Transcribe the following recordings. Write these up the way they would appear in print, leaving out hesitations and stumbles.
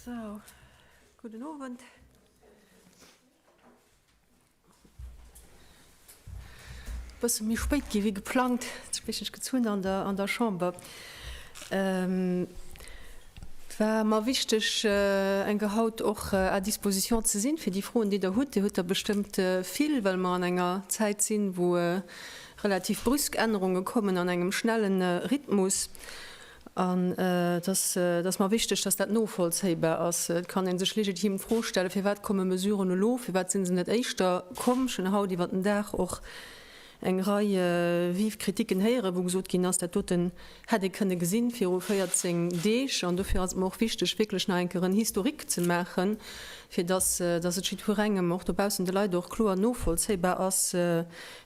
Sou, gudden Owend. Bësse méi spéit gi wéi geplangt, et huet sech gezunn an der an der Chamber. Et war mer wichteg, eng Kéier haut och à disposition ze sinn fir déi Froen, déi Der hutt. Dir hutt der bestëmmt vill, well mer an enger Zäit sinn, wou relativ brüsk Ännerunge kommen an engem schnelle Rhythmus. An et ass, et ass mer wichteg, dass dat novollzéibar ass. Et kann ee sech legitim d'Fro stellen, Firwat komme Mesuren elo? Firwat si se net éischter komm? Ech hunn haut iwwert den Dag och eng Rei viv Kritiken héieren, wou gesot ginn ass, dat doten hätt ee kënne gesinn viru 14 Deeg. An dofir ass et mer och wichteg, wierklech nach eng Kéier en Historique ze maachen, fir dass, dass et jiddwerengem, och dobaussen de Leit och kloer novollzéibar ass,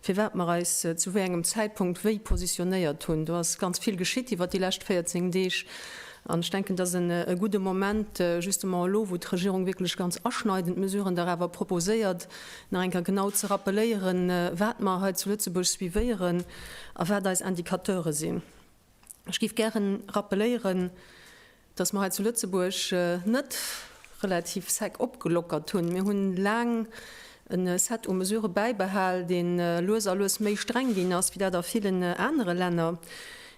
firwat mer eis zu wéi engem Zäitpunkt wéi positionéiert hunn. Do ass ganz vill geschitt iwwert déi lescht 14 Deeg. An ech denken, et ass e gudde Moment, justement elo, wou d'Regierung wierklech ganz aschneidend Mesuren dach awer proposéiert, nach eng Kéier genau ze rappeléieren, wat mer hei zu Lëtzebuerg suivéieren a wat eis Indicateure sinn. Ech géif gären rappeléieren, dass mer hei zu Lëtzebuerg net relativ sec opgelockert hunn. Mir hunn laang e Set u Mesurë bäibehal, dee lues a lues méi streng ginn ass, wéi dat a villen anere Länner.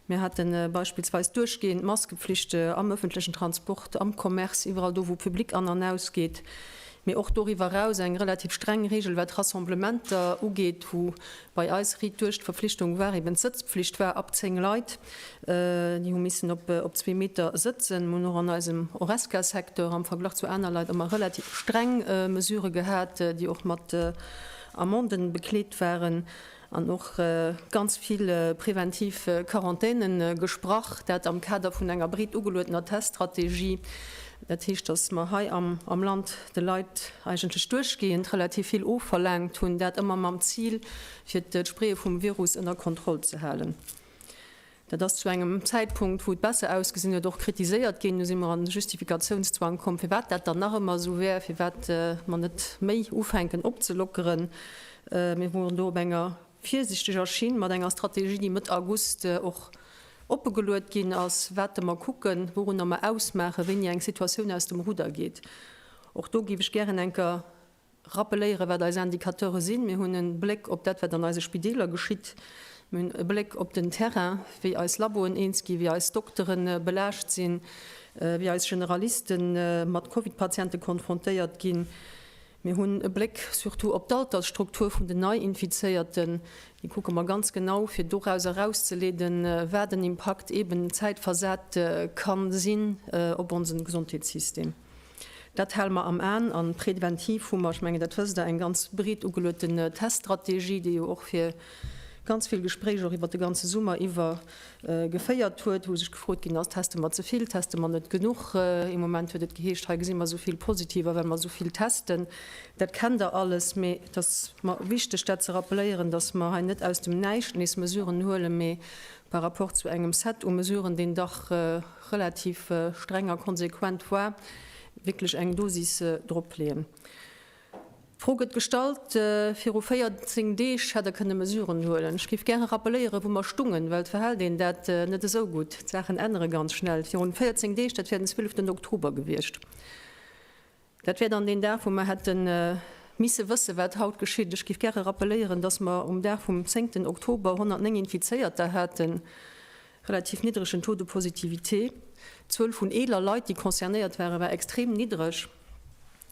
Mir hate beispillsweis duerchgehend Maskepflicht am öffentlechen Transport, am Commerce, iwwerall do, wou Public an an ausgeet, mee och doriwwer eraus eng relativ streng Regel, wat Rassemblementer ugeet, wou bei eis riit duerch d'Verpflichtung war, eben d'Sëtzpflicht war ab 10 Leit, déi hu missen op zwee Meter sëtzen. Mir hunn och an eisem Horesca-Secteur am Verglach zu aner Leit ëmmer relativ streng Mesurë gehat, déi och mat Amenden bekleet waren an och ganz vill preventiv Quarantäne gesprach, dat am Kader vun enger breet ugeluetener Teststrategie. Dat heescht, datt mer hei am Land de Leit eigentlech duerchgehend relativ vill ofverlaangt hunn, dat ëmmer mam Zil, fir d'Spreeë vum Virus ënner Kontroll ze halen. Dat ass zu engem Zäitpunkt, wou et besser ausgesinn huet, och kritiséiert ginn. Du si mer an de Justifikatiounszwang komm, firwat dat dann nach ëmmer esou wär, firwat mer net méi ufänken opzelockeren. Mir woren do op enger virsiichteger Schinn mat enger Strategie, déi Mëtt August och oppegeluet ginn ass, wate mer kucken, wourunner mer ausmaachen, wéini eng Situatioun aus dem Rudder geet. Och do géif ech gären eng Kéier Rappeléieren, wat eis Indicateure sinn. Mir hunn e Bléck op dat, wat an eise Spideeler geschitt. Mir hunn e Bléck op den Terrain, wéi eis Laboen eens ginn, wéi eis Doktere belaascht sinn, wéi eis Generaliste mat Covid-Patiente konfrontéiert ginn. Mir hunn e Bléck surtout op d'Altersstruktur vun den Nei-Infizéierten. Déi kucke mer ganz genau, fir doraus erauszeleeden, wat en Impakt eeben zäitversat ka sinn op onse Gesondheetssystem. Dat hale mer am An. A preventiv hu mer, ech mengen, dat wësst Der, eng ganz breet ugelueten Teststrategie, déi jo och fir ganz vill Gespréich och iwwert de ganze Summer iwwer geféiert huet, wou sech gefrot ginn ass, Teste mer ze vill, teste mer net genuch? Ee Moment huet et geheescht, hei gesi mer esou vill Positiver, well mer esou vill testen. Dat kennt Der alles. Mee et ass mer wichteg, dat ze rappeléieren, dass mer hei net aus dem Näischt nees Mesuren huelen, mee par rapport zu engem Set u Mesuren, deen dach relativ streng a konsequent war, wierklech eng Dosis dropleeën. D'Fro gëtt gestallt, Viru 14 Deeg hätt Der kënne Mesuren huelen. Ech géif gäre rappeléieren, wou mer stungen, well et verhält een dat net esou gutt. D'Saachen ännere ganz schnell. Virun 14 Deeg, dat wär den 12 Oktober gewiescht. Dat wär dann deen Dag, wou mer hätte misse wëssen, wat haut geschitt. Ech géif gäre rappeléieren, dass mer um Dag vum zéngten Oktober 109 Infizéierter haten, relativ niddregen Taux de positivité. D'Zuel vun eeler Leit, déi concernéiert waren, war extrem niddreg.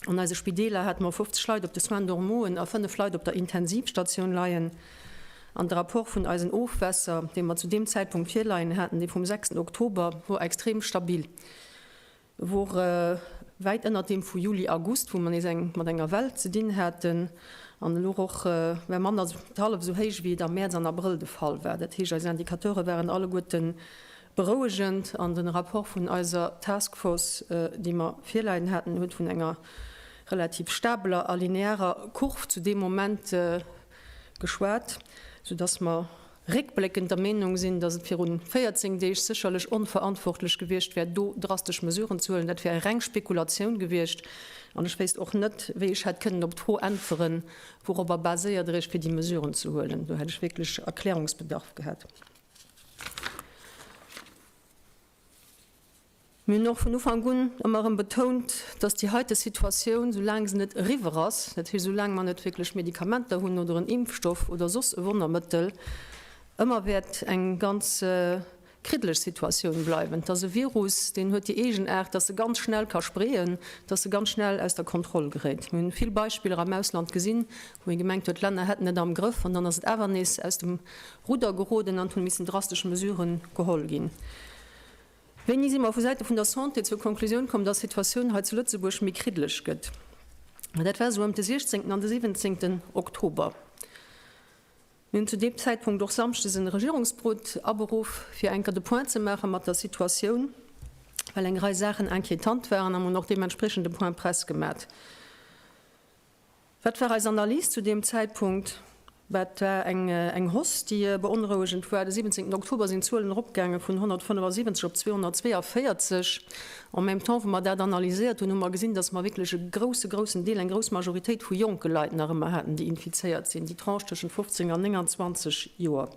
An eise Spideeler hate mer 50 Leit op de Soins normauxen a 5 Leit op der Intensivstatioun leien. An de Rapport vun eisen Ofwässer, dee mer zu deem Zäitpunkt virleien haten, dee vum sechsten Oktober, wor extrem stabil. Wor wäit ënnert deem vu Juli, August, wou mer nees eng mat enger Well ze dinn haten, an elo och war manner hallef esou héich wéi et am Mäerz an Abrëll de Fall war. Dat heescht, eis Indicateure waren alleguerte berouegend an de Rapport vun eiser Task Force, déi mer virleien haten, huet vun enger relativ stabeler a linearer Kurv zu deem Moment geschwat, soudass mer réckbléckend der Meenung sinn, datt et virun 14 Deeg sécherlech onverantwortlech gewiescht wär, do drastesch Mesuren ze huelen. Dat wär reng Spekulatioun gewiescht an ech wéisst och net, wéi ech hätt kënnen op d'Fro äntweren, Wourobber baséiert Der Iech, fir déi Mesuren ze huelen? Do hätt ech wierklech Erklärungsbedarf gehat. Mir hunn och vun Ufank un ëmmer erëm betount, dass déi heite Situatioun, soulaang se net eriwwer ass, dat heescht soulaang mer net wierklech Medikamenter hunn oder en Impfstoff oder soss e Wonnermëttel, ëmmer wäert eng ganz kriddeleg Situatioun bleiwen. Et ass e Virus, deen huet déi Eegenaart, dass e ganz schnell ka spreeën, dass e ganz schnell aus der Kontroll geréit. Mir hunn vill Beispiller am Ausland gesinn, wou ee gemengt huet, d'Länner hätten et am Grëff, an dann ass et awer nees aus dem Rudder geroden an et hunn missen drastesch Mesuren geholl ginn. Wéini si mer vu Säite vun der Santé zur Konklusioun komm, dass d'Situatioun hei zu Lëtzebuerg méi kriddeleg gëtt? Ma dat war esou ëm de 16. an de 17. Oktober. Mir hunn zu deem Zäitpunkt och samschdes en Regierungsbrot aberuff, fir eng Kéier de Point ze maache mat der Situatioun, well eng Rei Saachen inquiétant waren, a mer hunn och deementspriechend e Point presse gemat. Wat war eis Analys zu deem Zäitpunkt? Et war eng Hausse, déi beonrouegend war. De 17 Oktober sinn d'Zuelen eropgaange vun 175 op 242. En même temps, wou mer dat analyséiert hunn, hu mer gesinn, dass mer wierklech e grousse, groussen Deel, eng grouss Majoritéit vu jonke Leit nach ëmmer haten, déi infizéiert sinn, déi Tranche tëschent 15 an 29 Joer.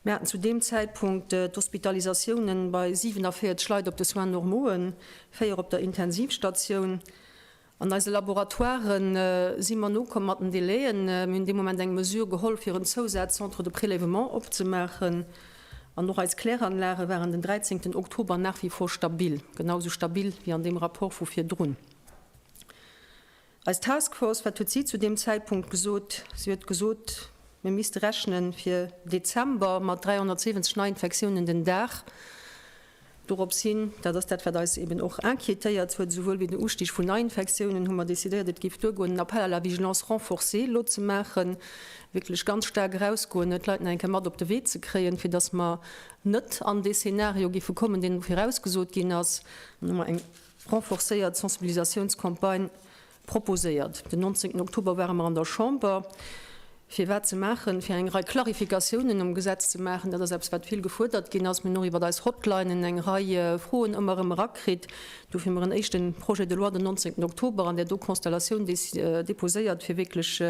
Mir haten zu deem Zäitpunkt d'Hospitalisatiounen bei 47 Leit op de Soins normauxen, 4 op der Intensivstatioun. An eise Laboratoiren si mer nokomm mat den Délaiën. Mir hunn dee Moment eng Mesure geholl, fir en Zousaz-Centre de prélèvement opzemaachen. An och eis Kläranlage waren den 13 Oktober nach wie vor stabil, genau esou stabil wéi an deem Rapport vu virdrun. Eis Task Force, wat huet si zu deem Zäitpunkt gesot? Si huet gesot, mir misste rechne fir Dezember mat 370 Neiinfektiounen den Dag. Dorops hin, dat ass dat, wat eis eben och inquiétéiert huet, esouwuel wéi den Ustig vun Neiinfektiounen, hu mer décidéiert, et géif duergoen, en Appel à la vigilance renforcée elo ze maachen, wierklech ganz staark erausgoen, d'Leit nach eng Kéier mat op de Wee ze kréien, fir dass mer net an dee Szenario géife kommen, deen virausgesot ginn ass. Dann hu mer eng renforcéiert Sensibilisatiounscampagne Proposéiert. Den 19 Oktober ware mer an der Chamber, fir wat ze maachen? Fir eng Rei Klarifikatiounen um Gesetz ze maachen. Dat ass eppes, wat vill gefuerdert ginn ass. Mir hunn och iwwer eis Hotlinen eng Rei Froen ëmmer erëm erakritt. Dofir hu mer en éischte Projet de loi den 19 Oktober an där do Constellatioun déposéiert, fir wierklech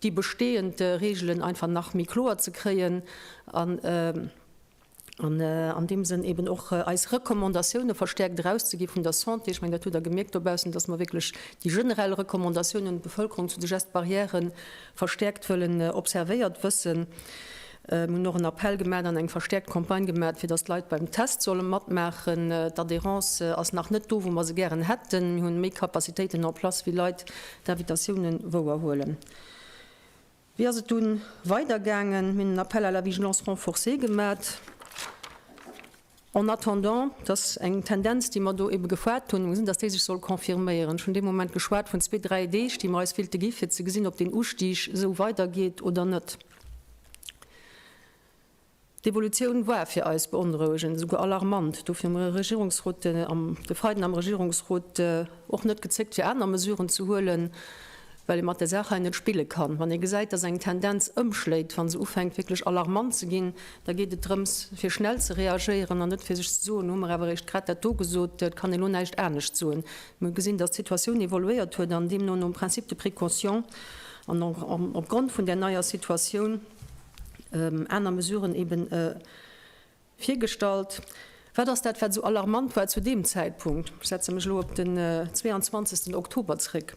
déi bestehend Regeln einfach nach méi kloer ze kréien an, an an deem Sënn eben och eis Recommandatioune verstäerkt erauszegi vun der Santé. Ech mengen, dat hutt Der gemierkt dobaussen, dass mer wierklech déi generell Recommandatiounen un d'Bevëlkerung zu de Gestes barrières verstäerkt wëllen observéiert wëssen. Mir hunn och en Appell gemaach an eng verstäerkt Campagne gemaach, fir dass d'Leit beim Test solle matmaachen. D'Adhérence ass nach net do, wou mer se gären hätten. Mir hunn méi Capacitéiten en place, wéi Leit d'Invitatiounen wouerhuelen. Wéi ass et dunn weider gaangen? Mir hunn en Appel à la vigilance renforcée gemat, en attendant, dass eng Tendenz, déi mer do ebe gefoart hunn, gesinn, dass déi sech soll confirméieren. Ech hunn dee Moment geschwat vun zwee, dräi Deeg, déi mer eis willte gi fir ze gesinn, ob deen Ustieg esou weidergeet oder net. D'Evolutioun war fir eis beonrouegend, esouguer alarmant. Dofir hu mer e Regierungsrot, de Freiden am Regierungsrot och net gezéckt fir aner Mesuren ze huelen, well ee mat där Saach hei net spille kann. Wann ee gesäit, datt eng Tendenz ëmschléit, wa se ufänkt wierklech alarmant ze ginn, da geet et drëms fir schnell ze reagéieren an net fir sech ze soen, hu mer awer eréischt grad dat do gesot, et kann een elo näischt anescht soen. Mir hu gesinn, datt d'Situatioun evoluéiert huet an deemno nom Principe de précaution an opgrond vun där neier Situatioun, aner Mesuren eben virgestallt. Wat ass dat, wat esou alarmant war zu deem Zäitpunkt? Ech setze mech elo op den 22. Oktober zréck.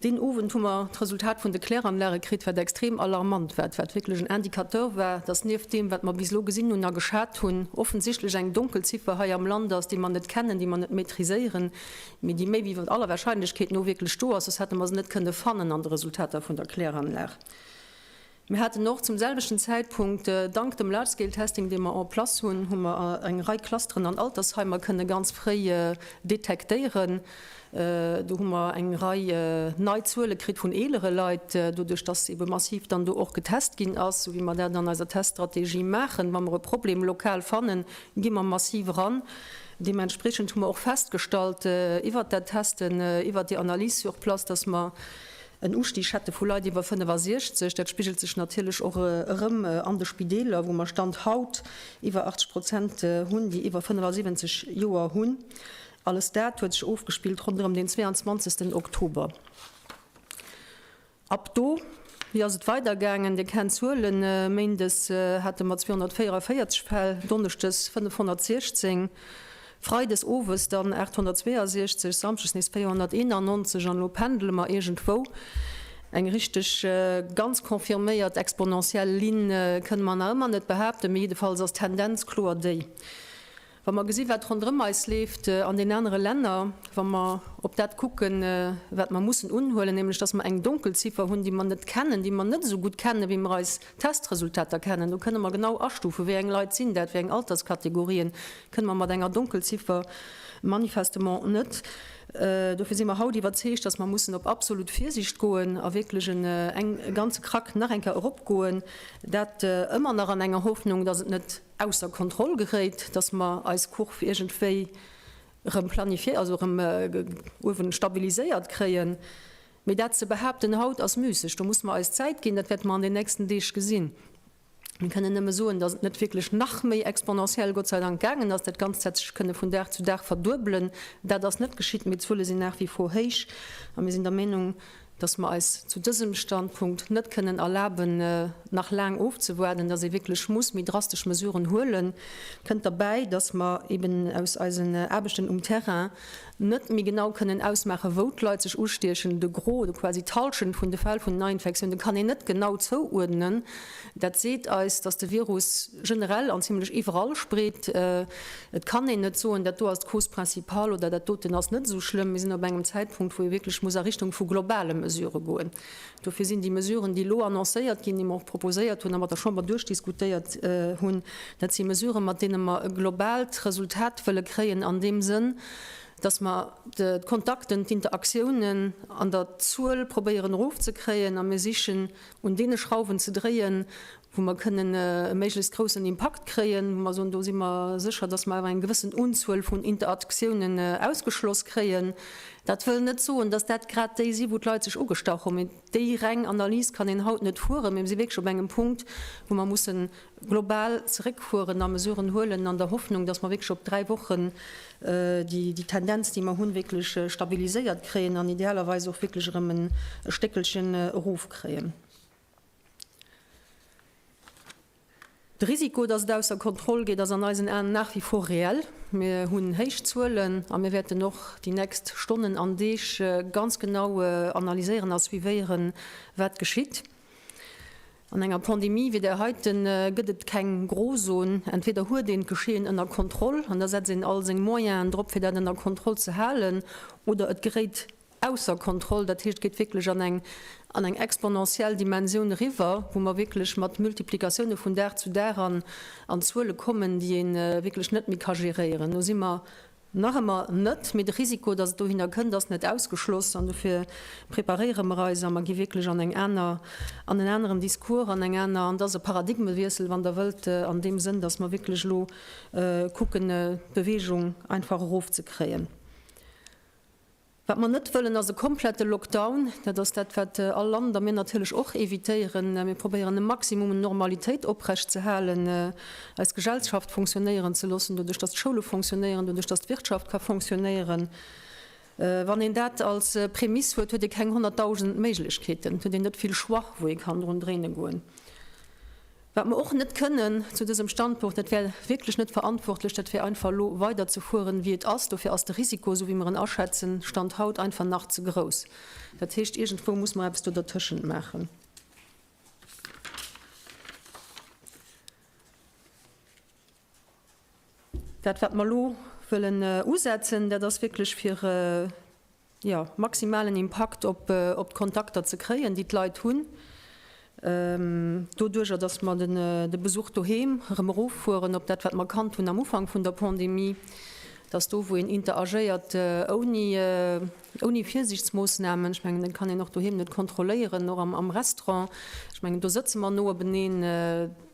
Deen Owend hu mer d'Resultat vun de Kläranlage kritt, wat extrem alarmant war, wat wierklech en Indicateur war, dass nieft deem, wat mer bis elo gesinn hunn a geschat hunn, offensichtlech eng Donkelziffer hei am Land ass, déi mer net kennen, déi mer net maîtriséieren, mee déi méi wéi aller Wahrscheinlechkeet no wierklech do ass, soss hätte mer se net kënne fannen an de Resultater vun der Kläranlag. Mir haten och zum selwechten Zäitpunkt, dank dem Large Scale Testing, dee mer en place hunn, hu mer eng Rei Clusteren an Altersheimer kënne ganz fréi detektéieren. Do hu mer eng Rei nei Zuele kritt vun eelere Leit, doduerch dass ebe massiv dann do och getest ginn ass, esou wéi mer dat an eiser Teststrategie maachen. Wa mer e Problem lokal fannen, gi mer massiv eran. Deementspriechend hu mer och festgestallt iwwert dat Testen, iwwert déi Analys sur place, dass mer En Ustig hätte vu Leit iwwer 65. Dat spigelt sech natierlech och erëm an de Spideeler, wou mer Stand haut iwwer 80 Prozent hunn, déi iwwer 75 Joer hunn. Alles dat huet sech ofgespillt ronderëm den 22. Oktober. Ab do, wéi ass et weidergaangen? Dir kennt d'Zuelen, Méindes hate mer 244 Fäll, donneschdes 516. Freides owes dann 862, samschdes nees 491 an elo pendele mer iergendwou. Eng richteg ganz confirméiert exponentiell Linn kënne mer nach ëmmer net behaapten, mee jiddefalls ass d'Tendenz kloer déi. Wa mer gesi wat ronderëm eis leeft an den anere Länner, wa mer op dat kucken, wat mer mussen unhuelen, nämlech dass mer eng Donkelziffer hunn, déi mer net kennen, déi mer net esou gutt kennen, wéi mer eis Testresultater kennen, do kënne mer genau astufen, wéi eng Leit sinn dat, wéi eng Alterskategorien, kënne mer mat enger Donkelziffer manifestement net. Dofir si mer haut iwwerzeegt, dass mer mussen op absolut Virsicht goen a wierklech en ganze Krack nach eng Kéier eropgoen, dat ëmmer nach an enger Hoffnung, dass et net ausser Kontroll geréit, dass mer eis Kurv iergendwéi erëm planifié, also erëm uewen stabiliséiert kréien. Mee dat ze behaapten haut ass müsseg. Do musse mer eis Zäit ginn. Dat wäerte mer an den nächsten Deeg gesinn. Mir kënnen nëmme soen, dass et net wierklech nach méi exponentiell, Gott sei Dank, gaangen ass. Dat Ganzt hätt sech kënne vun Dag zu Dag verduebelen. Dat ass net geschitt, mee d'Zuele sinn nach wie vor héich. A mir sinn der Meenung, dass mer eis zu dësem Standpunkt net kënnen erlaben, nach laang ofzewaarden, dass ee wierklech muss méi drastesch Mesuren huelen. Kënnt derbäi, dass mer eben aus eisen Aarbechten um Terrain net méi genau kënnen ausmaachen, wou d'Leit sech ustiechen. De Gros oder quasi d'Hallschent vun de Fäll vun den Neiinfektiounen kann een net genau zouuerdnen. Dat seet eis, dass de Virus generell an zimlech iwwerall spreet. Et kann een net soen, dat do ass d'Cause principale oder dat doten ass net esou schlëmm. Mir sinn op engem Zäitpunkt, wou ee wierklech muss a Richtung vu globale Mesurë goen. Dofir sinn déi Mesuren, déi elo annoncéiert ginn, déi mer och proposéiert hunn a mat der Chamber duerchdiskutéiert hunn, dat si Mesuren, mat deene mer e globaalt Resultat wëlle kréien an deem Sënn, dass mer d'Kontakten, d'Interaktiounen an der Zuel probéieren erofzekréien a mir sichen un deene Schrauwen ze dréien, wou mer kënnen e méiglechst groussen Impakt kréien, wou mer soen, do si mer sécher, dass mer awer eng gewëssen Unzuel vun Interaktiounen ausgeschloss kréien. Dat wëll net soen, dass dat grad déi si wou d'Leit sech ugestach hunn, mee déi reng Analys kann een haut net fueren. Mee mir si wierklech op engem Punkt, wou mer musse global zeréckfueren a Mesuren huelen an der Hoffnung, dass mer wierklech op 3 Wochen déi Tendenz, déi mer hunn, wierklech stabiliséiert kréien an idealerweis och wierklech erëm e Stéckelchen erofkréien. De Risiko, dass et ausser Kontroll geet, ass an eisen Aen nach wie vor reell. Mir hunn héich Zuelen a mir wäerten och déi nächst Stonnen an Deeg ganz genau analyséieren a suivéieren, wat geschitt. An enger Pandemie wéi där heiten gëtt et keng Grozon. Entweder huet een d'Geschehen ënner Kontroll an da setzt een all seng Moyenen drop, fir dat ënner Kontroll ze halen, oder et geréit ausser Kontroll, dat heescht, et geet wierklech an eng an eng exponentiell Dimensioun eriwwer, wou mer wierklech mat Multiplikatioune vun Dag zu Dag an an Zuele kommen, déi ee wierklech net méi ka geréieren. Do si mer nach ëmmer net, mee de Risiko, datt et dohinner kënnt, ass net ausgeschloss an dofir preparéiere mer eis a mer gi wierklech an eng aner, an en aneren Discours, an eng aner, an et ass e Paradigmewiessel, wann Der wëllt, an deem Sënn, datt mer wierklech elo kucken, d'Beweegung einfach erofzekréien. Wat mer net wëllen, ass e komplette Lockdown. Dat ass dat, wat all Land a mir natierlech och evitéieren. Mir probéieren e Maximum un Normalitéit oprecht ze halen, eis Gesellschaft fonctionnéieren ze loossen, doduerch datt d'Schoule fonctionnéieren, doduerch datt d'Wirtschaft ka fonctionnéieren. Wann een dat als Prämiss huet, huet ee keng 100.000 Méiglechkeeten, huet een net vill Choix, wou ee kann drun dréine goen. Wat mer och net kënnen zu dësem Standpunkt, dat wär wierklech net verantwortlech, dat wär einfach elo weiderzefueren, wéi et ass. Dofir ass de Risiko, esou wéi mer en aschätzen, Stand haut, einfach nach ze grouss. Dat heescht, iergendwou muss mer eppes do dertëschent maachen. Dat, wat mer elo wëllen usetzen, dat ass wierklech fir, jo, maximalen Impakt op d'Kontakter ze kréien, déi d'Leit hunn, doduerjer, dass mer de Besuch doheem erëm eroffueren op dat, wat mer kannt hunn am Ufank vun der Pandemie, dass do, wou een interagéiert ouni, ouni Virsiichtsmoossnamen, ech mengen, dat kann een och doheem net kontrolléieren, och am Restaurant, ech mengen, do sëtze mer no obeneen,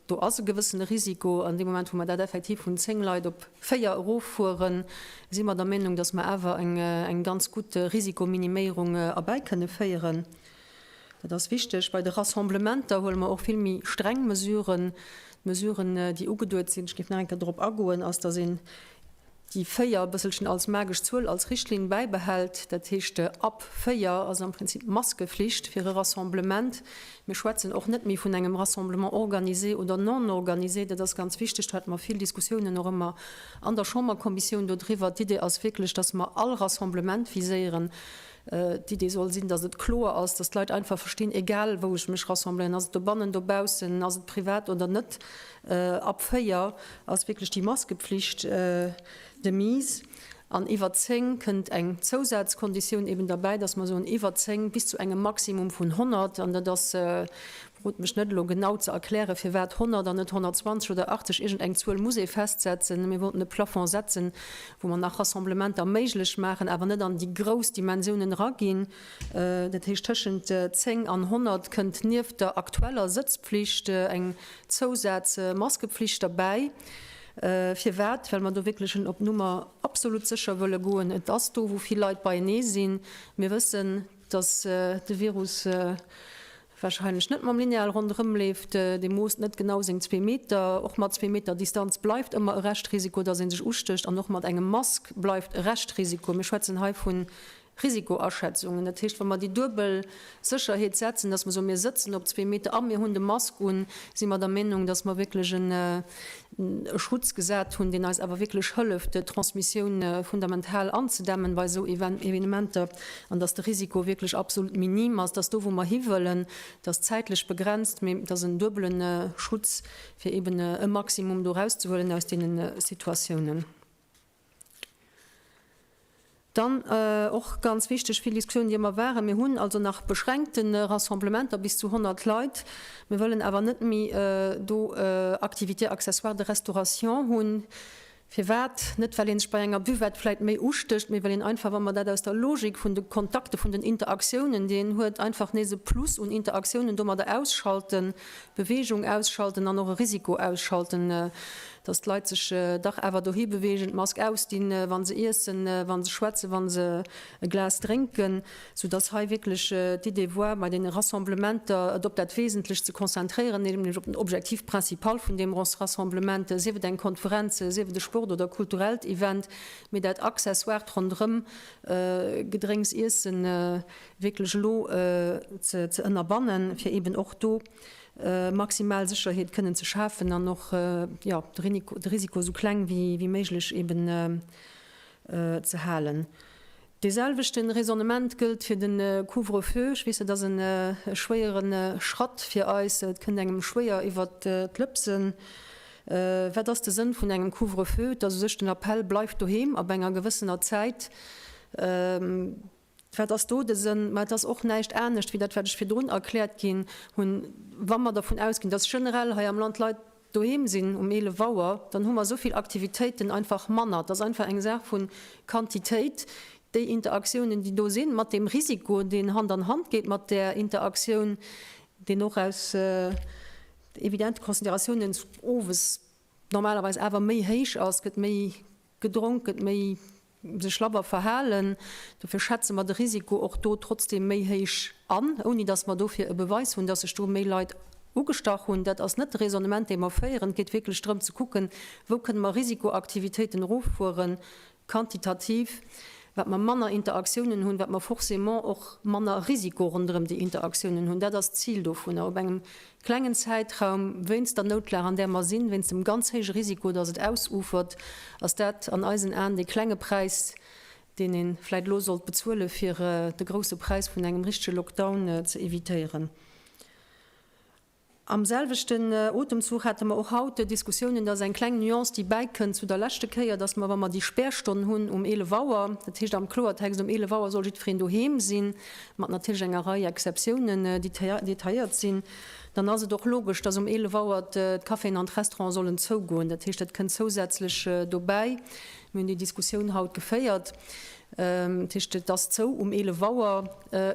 Do ass e gewëssene Risiko. An deem Moment, wou mer dat effektiv vun 10 Leit op 4 eroffueren, si mer der Meenung, dass mer awer eng ganz gutt Risikominiméierung erbäi kënne féieren. Dat ass wichteg. Bei de Rassemblementer huele mer och vill méi streng Mesuren. D'Mesuren, déi ugeduet sinn, ech géif nach eng Kéier dorop agoen, ass, dass een. déi 4 e bësselchen als magesch Zuel, als Richtlinn bäibehält. Dat heescht, ab 4 ass am Prinzip Maskeflicht fir e Rassemblement. Mir schwätzen och net méi vun engem Rassemblement organisé oder non organisé. Dat ass ganz wichteg. Do hate mer vill Diskussiounen och ëmmer an der Chamberkommissioun dodriwwer. D'Idee ass wierklech, dass mer all Rassemblement viséieren. D'Idee soll sinn, dass et kloer ass, dass d'Leit einfach verstinn, egal wou ech mech rassembléieren, ass et dobannen, dobaussen, ass et privat oder net, ab 4 ass wierklech déi Maskepflicht de mise. An iwwer 10 kënnt eng Zousazkonditioun eben derbäi, dass mer soen, iwwer 10 bis zu engem Maximum vun 100. An dat ass, Frot mech net elo genau ze erklären, firwat 100 an net 120 oder 80. Iergend eng Zuel muss ee festsetzen. Mir wollten e Plafond setzen, wou mer nach Rassemblementer méiglech maachen, awer net an déi grouss Dimensiounen eraginn. Dat heescht, tëschent 10 an 100 kënnt nieft der aktueller Sëtzpflicht eng Zousaz-Maskepflicht derbäi. Firwat? Well mer do wierklech op Nummer absolut sécher wëlle goen. Et ass do, wou vill Leit beienee sinn. Mir wëssen, dass de Virus Wahrscheinlech net mam Lineal ronderëm leeft, dee moosst net genau seng zwee Meter. Och mat zwee Meter Distanz bleift ëmmer e Reschtrisiko, dass ee sech ustécht an och mat engem Mask bleift e Reschtrisiko. Mir schwätzen hei vu Risikoaschätzungen. Dat heescht, wa mer déi duebel Sécherheet setzen, dass mer soen, mir sëtzen op zwee Meter a mir hunn de Mask un, si mer der Meenung, dass mer wierklech e Schutz gesat hunn, deen eis awer wierklech hëlleft, d'Transmissioun fundamental anzedämmen bei esou Evenementer an dass de Risiko wierklech absolut minim ass, dass do, wou mer hiwëllen, dass zäitlech begrenzt, mee dass en duebele Schutz, fir eeben e Maximum do erauszehuelen aus deene Situatiounen. Dann och ganz wichteg, vill Diskussiounen, déi ëmmer waren, Mir hunn also nach beschränkte Rassemblementer bis zu 100 Leit. Mir wëllen awer net méi do Activités accessoires de restauration hunn. Firwat? Net, well ee sech bei enger Buvette vläicht méi ustécht, mee well een einfach, wa mer dat aus der Logik vun de Kontakte, vun den Interaktiounen, déi een huet, einfach nees e Plus un Interaktiounen domadder ausschalten, Beweegung ausschalten an och e Risiko ausschalten, dass d'Leit sech dach awer dohi beweegen, d'Mask ausdinn, wa se iessen, wa se schwätzen, wa se e Glas drénken, soudass hei wierklech d'Idee war, bei deene Rassemblementer et op dat Wesentlecht ze konzentréieren, nämlech op den Objectif principal vun deem Rassemblement, sief et eng Konferenz, sief et e Sport oder kulturellt Event, mee dat Accessoiret ronderëm, Gedrénks, Iessen, wierklech elo ze ënnerbannen, fir eeben och do maximal Sécherheet kënnen ze schafen an och, jo, de Risiko esou kleng wéi méiglech eeben ze halen. Dee selwechte Raisonnement gëllt fir de Couvre-feu. Ech weess, dat ass e schwéiere Schratt fir eis. Et kënnt engem schwéier iwwert d'Lëpsen. Wat ass de Sënn vun engem Couvre-feu? Et ass u sech den Appell, Bleift doheem ab enger gewëssener Zäit. Wat ass do de Sënn? Ma et ass och näischt anescht wéi dat, wat ech virdrun erkläert ginn hunn. Wa mer dervun ausginn, dass generell hei am Land d'Leit doheem sinn um 11 Auer, dann hu mer esou vill Aktivitéiten einfach manner. Et ass einfach eng Saach vu Quantitéit. Déi Interaktiounen, déi do sinn, mat deem Risiko, deen Hand an Hand geet mat där Interaktioun, deen och aus evidente Consideratiounen owes normalerweis awer méi héich ass, gëtt méi gedronk, gëtt méi sech labber verhalen. Dofir schätze mer de Risiko och do trotzdeem méi héich an, ouni datt mer dofir e Beweis hunn, datt sech do méi Leit ugestach hunn. Dat ass net de Raisonnement, dee mer féieren. Et geet wierklech drëm ze kucken, wou kënne mer Risikoaktivitéiten eroffueren, quantitativ, wat mer manner Interaktiounen hunn, wat mer forcément och manner Risiko ronderëm déi Interaktiounen hunn. Dat ass d'Zil dovunner, op engem klengen Zäitraum, wéinst der Noutlag, an där mer sinn, wéinst dem ganz héije Risiko, dass et ausufert, ass dat an eisen Aen dee klenge Präis, deen ee vläicht elo sollt bezuelen, fir de grousse Präis vun engem richtege Lockdown ze evitéieren. Am selwechten Otemzuch hate mer och haut Diskussiounen, dat ass eng kleng Nuance, déi bäikënnt zu der leschte Kéier, dass mer, wa mer déi Spärstonn hunn um 11 Auer, dat heescht am Kloertext, um 11 Auer soll jiddwereen doheem sinn, mat natierlech enger Rei Exceptiounen, déi detailléiert sinn, dann ass et och logesch, dass um 11 Auer d'Caféen an d'Restaurante sollen zougoen. Dat heescht, dat kënnt zousätzlech dobäi. Mir hunn déi Diskussioun haut geféiert. Dat heescht, et ass zou um 11 Auer.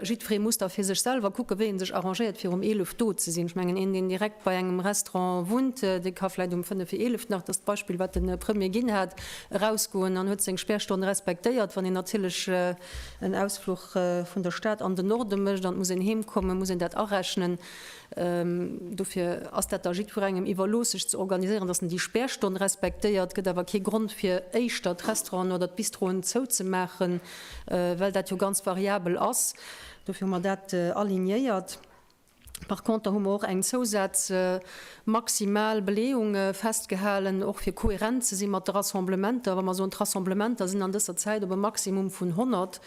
Jiddweree muss da fir sech selwer kucken, wéi en sech arrangéiert, fir um 11 do ze sinn. Ech mengen, een, deen direkt bei engem Restaurant wunnt, dee ka vläicht um fënnef vir 11 nach, dat ass d'Beispill, wat de Premier ginn hat, erausgoen an huet seng Spärstonn respektéiert. Wann een natierlech en Ausfluch vun der Stad an den Norde mécht an et muss een heemkommen, muss een dat arechnen. Dofir ass dat da jiddwerengem iwwerlooss, sech ze organiséieren, dass en déi Spärstonn respektéiert. Gëtt awer kee Grond, fir éischter d'Restauranten oder d'Bistroen zouzemaachen, well dat jo ganz variabel ass. Dofir hu mer dat alignéiert. Par conter hu mer och eng Zousaz maximal Beleeung festgehalen, och fir kohärent ze si mat de Rassemblementer. Wa mer soen, d'Rassemblementer sinn an dëser Zäit op e Maximum vun 100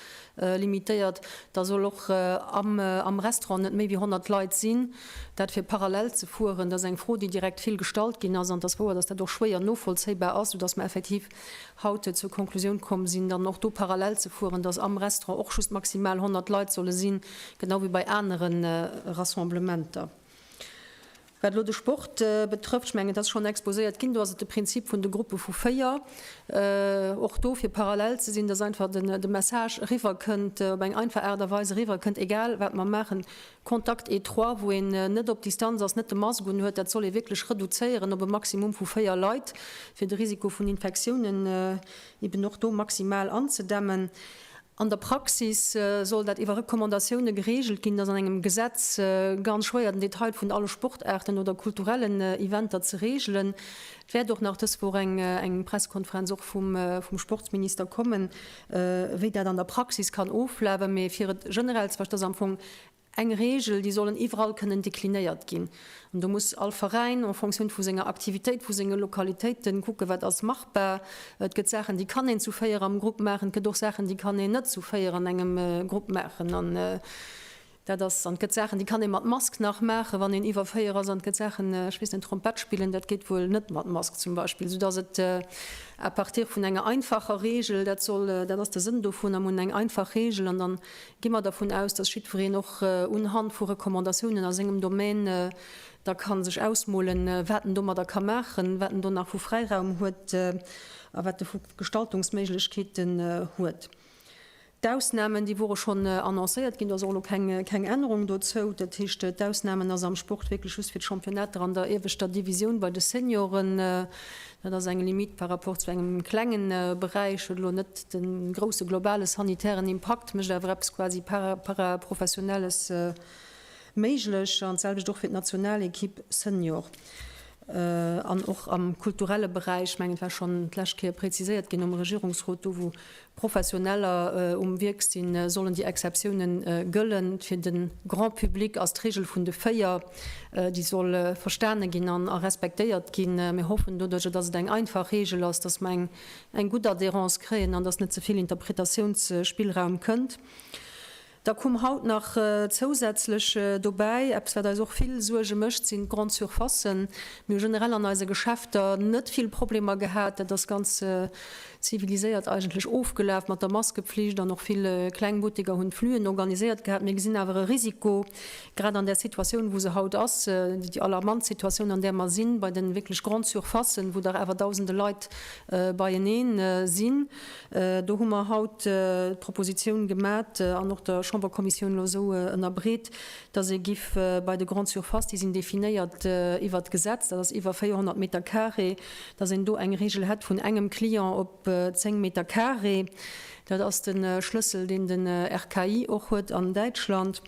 limitéiert, da soll och am Restaurant net méi wéi 100 Leit sinn. Dat fir parallel ze fueren, dat ass eng Fro, déi direkt vill gestallt ginn ass. An et ass wouer, dass dat och schwéier novollzéibar ass, soudass mer effektiv haut zur Konklusioun komm sinn, dann och do parallel ze fueren, dass am Restaurant och just maximal 100 Leit solle sinn, genau wéi bei anere Rassemblementer. Wat elo de Sport betrëfft, ech mengen, et ass schonn exposéiert ginn, do ass et de Prinzip vun de Gruppe vu 4, och do fir parallel ze sinn, dass einfach de Message eriwwerkënnt, op eng einfach Aart a Weis eriwwerkënnt, egal wat mer maachen, Contact étroit, wou een net op Distanz ass, net de Mask unhuet, dat soll ee wierklech reduzéieren op e Maximum vu 4 Leit, fir de Risiko vun Infektiounen eben och do maximal anzedämmen. An der Praxis soll dat iwwer Recommandatioune gereegelt ginn. Et ass an engem Gesetz ganz schwéier, den Detail vun alle Sportaarten oder kulturellen Eventer ze reegelen. Et wäert och nach dës Woch eng Pressekonferenz och vum Sportsminister kommen, wéi dat an der Praxis kann oflafen. Mee fir et generell ze verstoen, ass am Fong Eng Reegel, déi sollen iwwerall kënnen deklinéiert ginn. An do muss all Veräin en Fonctioun vu senger Aktivitéit, vu senge Lokalitéiten kucken, wat ass machbar. Et gëtt Saachen, déi kann een zu 4 am Grupp maachen, et gëtt och Saachen, déi kann een net zu 4 an engem Grupp maachen. An dat ass, an et gëtt Saachen, déi kann ee mat Mask nach maachen, wann een iwwer 4 ass, an et gëtt Saachen, ech weess net, Trompett spillen, dat geet wuel net mat Mask zum Beispill, soudass et à partir vun enger einfacher Reegel, dat soll, dat ass de Sënn dovun, a mir hunn eng einfach Reegel an dann Gi mer dervun aus, dass jiddwereen och unhand vu Recommandatiounen a sengem Domaine da ka sech ausmolen, wat en domadder ka maachen, wat en do nach vu Fräiraum huet a wat e vu Gestaltungsméiglechkeeten huet. D'Ausnamen, déi wore schonn annoncéiert ginn, do ass och elo keng Ännerung dozou. Dat heescht, d'Ausnamen ass am Sport wierklech just fir d'Championnater an der ieweschter Divisioun bei de Senioren. Dat ass eng Limite par rapport zu engem klengen Beräich, huet elo net de grousse globale sanitären Impakt, mécht awer eppes quasi Paraprofessionelles méiglech. An d'selwecht och fir d'Nationalekipp Senior. An och am kulturelle Beräich, ech mengen, et war schonn d'lescht Kéier preziséiert ginn am Regierungsrot, do wou Professioneller um Wierk sinn, sollen déi Exceptiounen gëllen. Fir de Grand public ass d'Reegel vun de 4, déi soll verstane ginn an a respektéiert ginn. Mir hoffen doduercher, dass et eng einfach Reegel ass, dass mer eng gutt Adhérence kréien an dass net ze vill Interpretatiounsspillraum kënnt. Da koum haut nach zousätzlech dobäi, eppes wat eis och vill Suerge mécht, sinn d'Grandes Surfacen. Mir hu generell an eise Geschäfter net vill Problemer gehat. Dat ass ganz ziviliséiert eigentlech ofgelaf mat der Maskepflicht an och vill kleng Butteker hunn d'Fluen organiséiert gehat. Mir gesinn awer e Risiko, grad an där Situatioun wou se haut ass, déi alarmant Situatioun an där mer sinn, bei de wierklech Grandes Surfacen, wou dach awer dausende Leit beienee sinn. Do hu mer haut d'Propositioun gemat an och der Chamberkommissioun elo esou ënnerbreet, dass ee giff bei de Grandes surfaces, déi sinn definéiert iwwert d'Gesetz, dat ass iwwer 400 Meter carré, dass een do eng Regel hätt vun engem Client op 10 Meter carré. Dat ass de Schlëssel, deen den RKI och huet an Däitschland.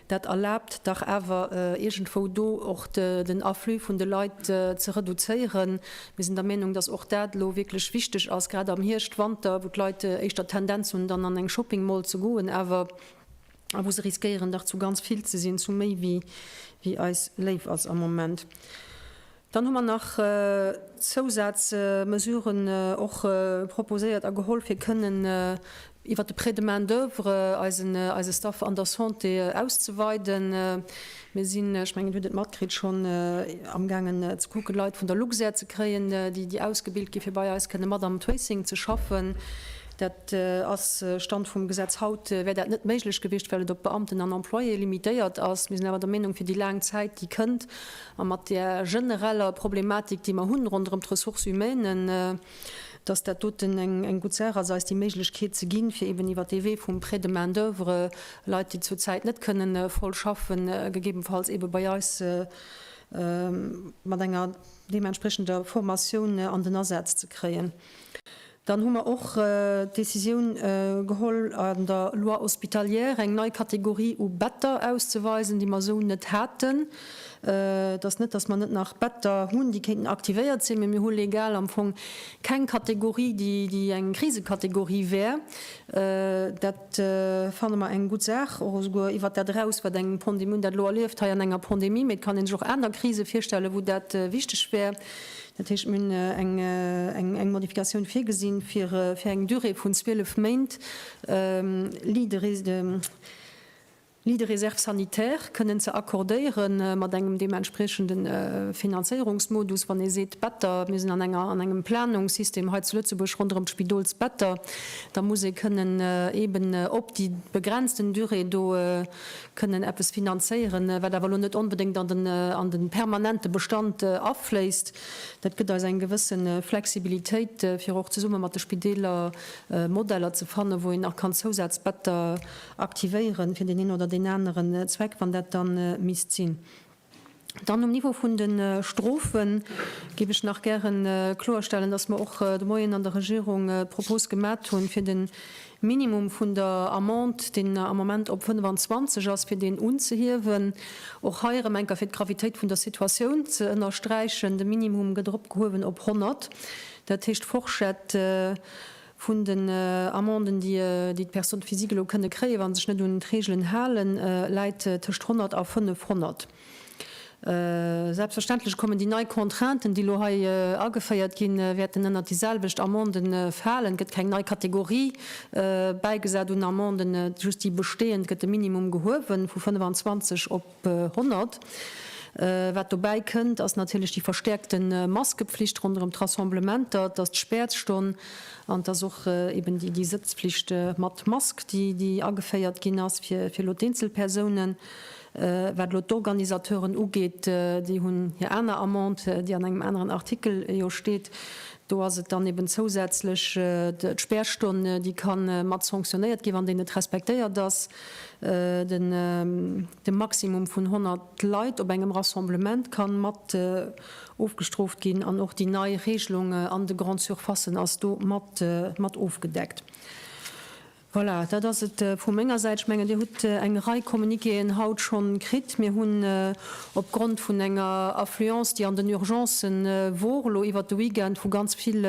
Dat erlaabt dach awer iergendwou do och den Afflux vun de Leit ze reduzéieren. Mir sinn der Meenung, dass och dat elo wierklech wichteg ass, grad am Hierscht, Wanter, wou d'Leit éischter d'Tendenz hunn, dann an eng Shopping Mall ze goen, awer a wou se riskéieren, dach zu ganz vill ze sinn, zu méi wéi eis léif ass am Moment. Dann hu mer nach Zousazmesuren och proposéiert a geholl, fir kënnen iwwert de Prêt de main d'oeuvre eisen eise Staff an der Santé auszeweiden. Mir sinn, ech mengen, Dir hutt et matkritt, schonn amgaangen ze kucken, Leit vun der Luxair ze kréien, déi déi ausgebilt gi fir bei eis kënne mat am Tracing ze schaffen. Dat ass, Stand vum Gesetz haut, wär dat net méiglech gewiescht, well et op Beamten an Employéë limitéiert ass. Mir sinn awer der Meenung, fir déi laang Zäit, déi kënnt, A mat där genereller Problematik, déi mer hunn ronderëm d'Ressources humaines, dass dat doten eng gutt Saach ass, eis déi Méiglechkeet ze ginn, fir eben iwwert dee Wee vum Prêt de main d'oeuvre Leit, déi zurzäit net kënnen voll schaffen, gegebenfalls ebe bei eis mat enger deementspriechender Formatioun an den Asaz ze kréien. Dann hu mer och d'Décisioun geholl, an der Loi hospitalière eng nei Kategorie u Better auszeweisen, déi mer esou net haten. Et ass net, dass mer net nach Better hunn, déi kéinten aktivéiert sinn, mee mir hu legal am Fong keng Kategorie, déi eng Krisekategorie wär. Dat fanne mer eng gutt Saach, och esouguer iwwert dat eraus, wat eng Pandemie, mir hunn dat elo erlieft hei an enger Pandemie, mee et kann ee sech och aner Krise virstellen, wou dat wichteg wär. Dat heescht, mir hunn eng Modifikatioun virgesinn, fir fir eng Durée vun 12 Méint Lits de réserve sanitaire kënnen ze accordéieren, mat engem deementspriechende Finanzéierungsmodus. Wann ee seet, Better, mir sinn an enger, an engem Planungssystem hei zu Lëtzebuerg ronderëm d'Spidolsbetter, da muss ee kënnen eeben op déi begrenzten Durée do kënnen eppes finanzéieren, wat awer elo net onbedéngt an den an de permanente Bestand afléisst. Dat gëtt eis eng gewësse Flexibilitéit, fir och zesumme mat de Spideeler Modeller ze fannen, wou een nach kann Zousazbetter aktivéieren fir deen een oder deen aneren Zweck, wann dat da misst sinn. Dann um Niveau vun de Strofe géif ech nach gäre kloerstellen, dass mer och de Moien an der Regierung d'Propos gemat hunn, fir de Minimum vun der Amende, deen am Moment op 25 ass, fir deen unzehiewen. Och hei erëm eng Kéier, fir d'Gravitéit vun der Situatioun ze ënnersträichen, De Minimum gëtt eropgehuewen op 100. Dat heescht, d'Forschett Vun den Amenden, déi d'Personnes physiques elo kënne kréien, wa se sech net un d'Reegelen halen, läit tëscht 100 a 500. Selbstverständlech kommen déi nei Contrainten, déi elo hei ageféiert ginn, wäerten ënnert déi selwecht Amende falen. Et gëtt keng nei Kategorie bäigesat un Amenden, just déi bestehend gëtt de Minimum gehuewen vu 25 op 100. Wat dobäi kënnt, ass natierlech déi verstäerkte Maskepflicht ronderëm d'Rassemblementer, et ass d'Späerzstonn an et ass och eben déi Sëtzpflicht mat Mask, déi ageféiert ginn ass fir elo d'Eenzelpersounen. Wat elo d'Organisateuren ugeet, déi hunn hir aner Amende, déi an engem aneren Artikel jo steet. Do ass et dann eben zousätzlech d'Spärstonn, déi ka mat sanctionnéiert ginn, wann déi net respektéiert ass. De Maximum vun 100 Leit op engem Rassemblement kann mat ofgestrooft ginn an och déi nei Regelung an de Grande Surfacen ass do mat mat ofgedeckt. Voilà, dat ass et vu menger Säit. Ech mengen, Dir hutt eng Rei Communiquéen haut schonn kritt. Mir hunn opgrond vun enger Affluence, déi an den Urgencen wor elo iwwert de Weekend, vu ganz vill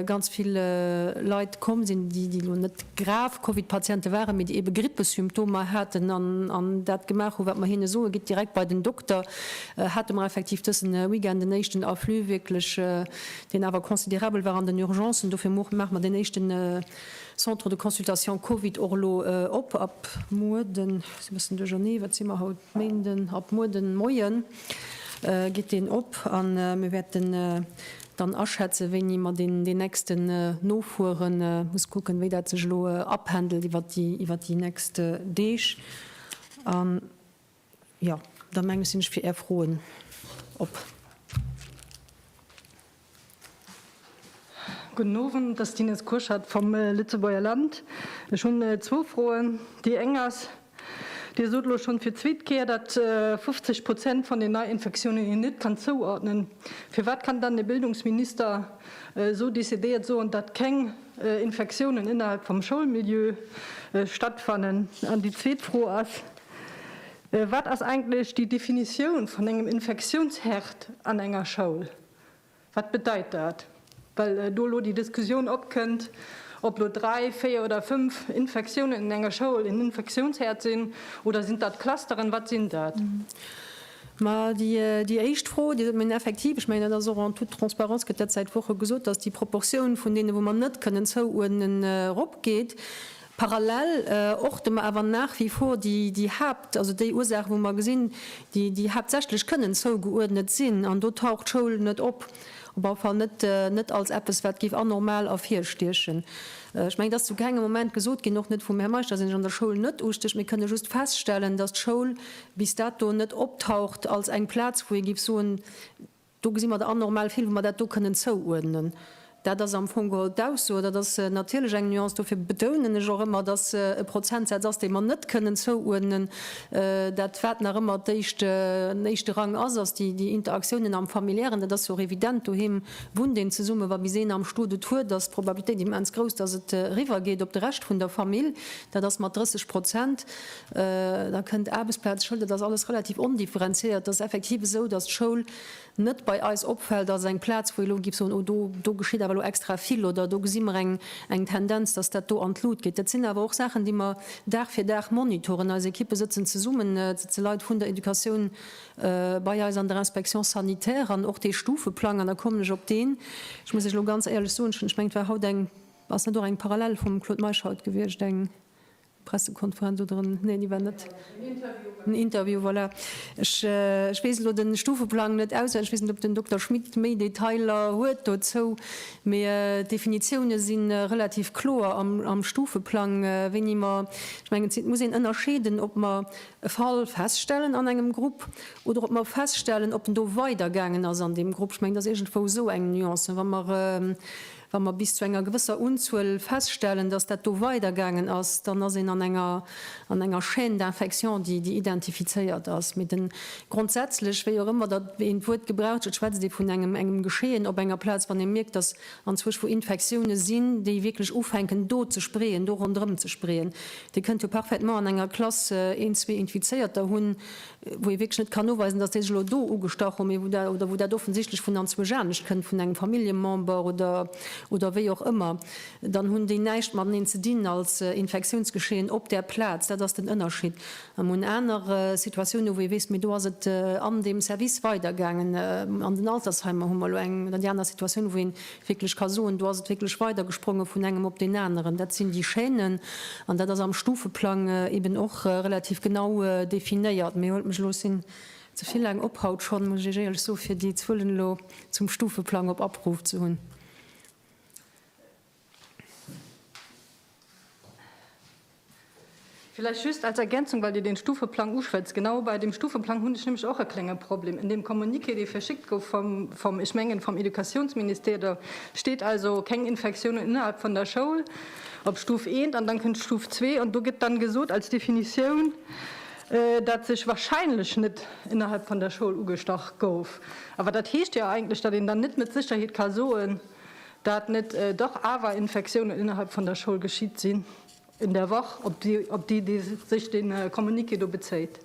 ganz vill Leit komm sinn, déi déi elo net grav Covid-Patiente waren, mee déi eebe Grippesymptomer haten an dat gemaach hu wat mer hinne soen, gitt direkt bei den Dokter, hate mer effektiv dësen Weekend en éischten Afflux wierklech, deen awer considerabel war an den Urgencen. Dofir maache mer deen éischten Centre de consultation Covid och elo op ab muer den, si bëssen duerchernee, wat si mer haut, Méinden, ab muer den Moien geet deen op a mir wäerten dann aschätzen, wéini mer deen nächsten nofueren. Muss kucken, wéi dat sech elo apendelt iwwert déi, iwwert déi nächst Deeg. An, jo, da mengen ech, sinn ech fir Är Froen op. Gudden Owend, dat ass d'Ines Kurschat vum Lëtzebuerger Land. Ech hunn zwou Froen. Déi eng ass, Dir sot elo schonn fir d'zweet Kéier, datt 50 Prozent vun den Neiinfektiounen een net kann zouordnen. Firwat kann dann de Bildungsminister esou decidéiert soen, datt keng Infektiounen innerhalb vum Schoulmilieu stattfannen? An déi zweet Fro ass, Wat ass eigentlech déi Definitioun vun engem Infektiounsherd an enger Schoul? Wat bedeit dat? Well do elo déi Diskussioun opkënnt, ob elo dräi, véier oder fënnf Infektiounen in enger Schoul en Infektiounsherd sinn, oder sinn dat Clusteren? Wat sinn dat? Ma déi éischt Fro, déi sot mir effektiv, ech mengen, dat ass och en toute transparence gëtt dat säit Woche gesot, datt déi Proportioun vun deene wou mer net kënnen zouuerdnen, eropgeet. Parallel orte mer awer nach wie vor déi Haapt, also déi Ursaachen, wou mer gesinn, déi, déi haaptsächlech kënnen zougeuerdnet sinn, an do taucht d'Schoul net op, op alle Fall net, net als eppes, wat géif anormal ervirstiechen. Ech mengen, et ass zu kengem Moment gesot ginn, och net vum Här Meisch, dass een sech an der Schoul net ustécht. Mir kënne just feststellen, dass d'Schoul bis dato net optaucht als eng Plaz, wou ee géif soen, Do gesi mer der anormal vill, wou mer dat do kënnen zouuerdnen. Dat ass am Fong geholl d'Ausso. Dat ass natierlech eng Nuance. Dofir betounen ech och ëmmer, dass e Prozentsaz ass, dee mer net kënnen zouuerdnen. Dat, wat nach ëmmer d'éischt, den éischte Rang ass, ass déi, déi Interaktiounen am Familiären. Dat ass jo och evident. Doheem wunnt een zesummen. Wa bis een am Stot et huet, ass d'Probabilitéit immens grouss, dass et eriwwergeet op de Rescht vun der Famill. Dat ass mat 30 Prozent. Da kënnt Aarbechtsplaz, Schoul. Dat ass alles relativ ondifferenziéiert. Et ass effektiv esou, dass d'Schoul net bei eis opfält als eng Plaz, wou ee elo géif soen, oh do, do geschitt awer elo extra vill oder do gesi mer eng, eng Tendenz, dass dat do an d'Lut geet. Dat sinn awer och Saachen, déi mer Dag fir Dag monitoren. Eis Ekippe sëtzen zesummen, et sëtze Leit vun der Educatioun bei eis an der Inspection sanitaire an och dee Stufeplang, an da kommen ech op deen, ech muss Iech elo ganz éierlech soen, ech mengen, et war haut eng, ass net och eng Parallel vum Claude Meisch haut gewiescht, eng, Pressekonferenz oder en, nee, déi war net. En Interview, voilà. Ech, ech weess elo de Stufeplang net auswenneg, ech weess net, ob den Dokter Schmit méi Detailer huet dozou, mee d'Definitioune si relativ kloer am, am Stufeplang, wéini mer, ech mengen, et muss een ënnerscheeden, ob mer e Fall feststellen an engem Grupp oder ob mer feststellen, ob en do weidergaangen ass an deem Grupp. Ech mengen, dat ass iergendwou esou eng Nuance. Wa mer Wa mer bis zu enger gewësser Unzuel feststellen, dass dat do weidergaangen ass, dann ass een an enger, an enger Chaîne d'infection, déi, déi identifizéiert ass. Mee den, grondsätzlech, wéi och ëmmer datt een d'Wuert gebraucht, et schwätzt ee vun engem, engem Geschehen op enger Plaz, wann ee mierkt, dass anzwousch wou Infektioune sinn, déi wierklech ufänken do ze spreeën, do ronderëm ze spreeën. Dir kënnt jo parfaitement an enger Klass een, zwee Infizéierter hunn, wou ee wierklech net kann noweisen, dass déi sech elo do ugestach hunn, mee wou dat, oder wou dat offensichtlech vun anzwousch anescht kënnt, vun engem Familljemember oder, oder wéi och ëmmer, dann hunn déi näischt mateneen ze dinn als Infektiounsgeschehen op där Plaz. Dat ass den Ënnerscheed. A mer hunn aner Situatiounen, wou ee weess, mee do ass et an deem Service weidergaangen. An den Altersheimer hu mer elo eng oder déi aner Situatioun, wou een wierklech ka soen, do ass et wierklech weidergespronge vun engem op deen aneren. Dat sinn déi Chaînen an dat ass am Stufeplang eben och relativ genau definéiert. Mee huelt mech elo, ech sinn ze vill laang op haut schonn, muss ech Iech éierlech soen, fir déi Zuelen elo zum Stufeplang op Abruf ze hunn. Villäicht just als Ergänzung, well Dir den Stufeplang uschwätzt. Genau bei deem Stufeplang hunn ech nämlech och e klénge Problem. In deem Communiqué, dee verschickt gouf vom, vom, ech mengen, vom Educationsministère, do steet also keng Infektiounen innerhalb von der Schoul op Stuf eent an dann kënnt Stuf zwee an do gëtt dann gesot als Definitioun, dat sech wahrscheinlech net innerhalb von der Schoul ugestach gouf. Awer dat heescht jo eigentlech, datt een dann net mit Sicherheet ka soen, dat net dach awer Infektiounen innerhalb von der Schoul geschitt sinn. In der Woch, op déi, op déi dee sech dee Communiqué do bezéit.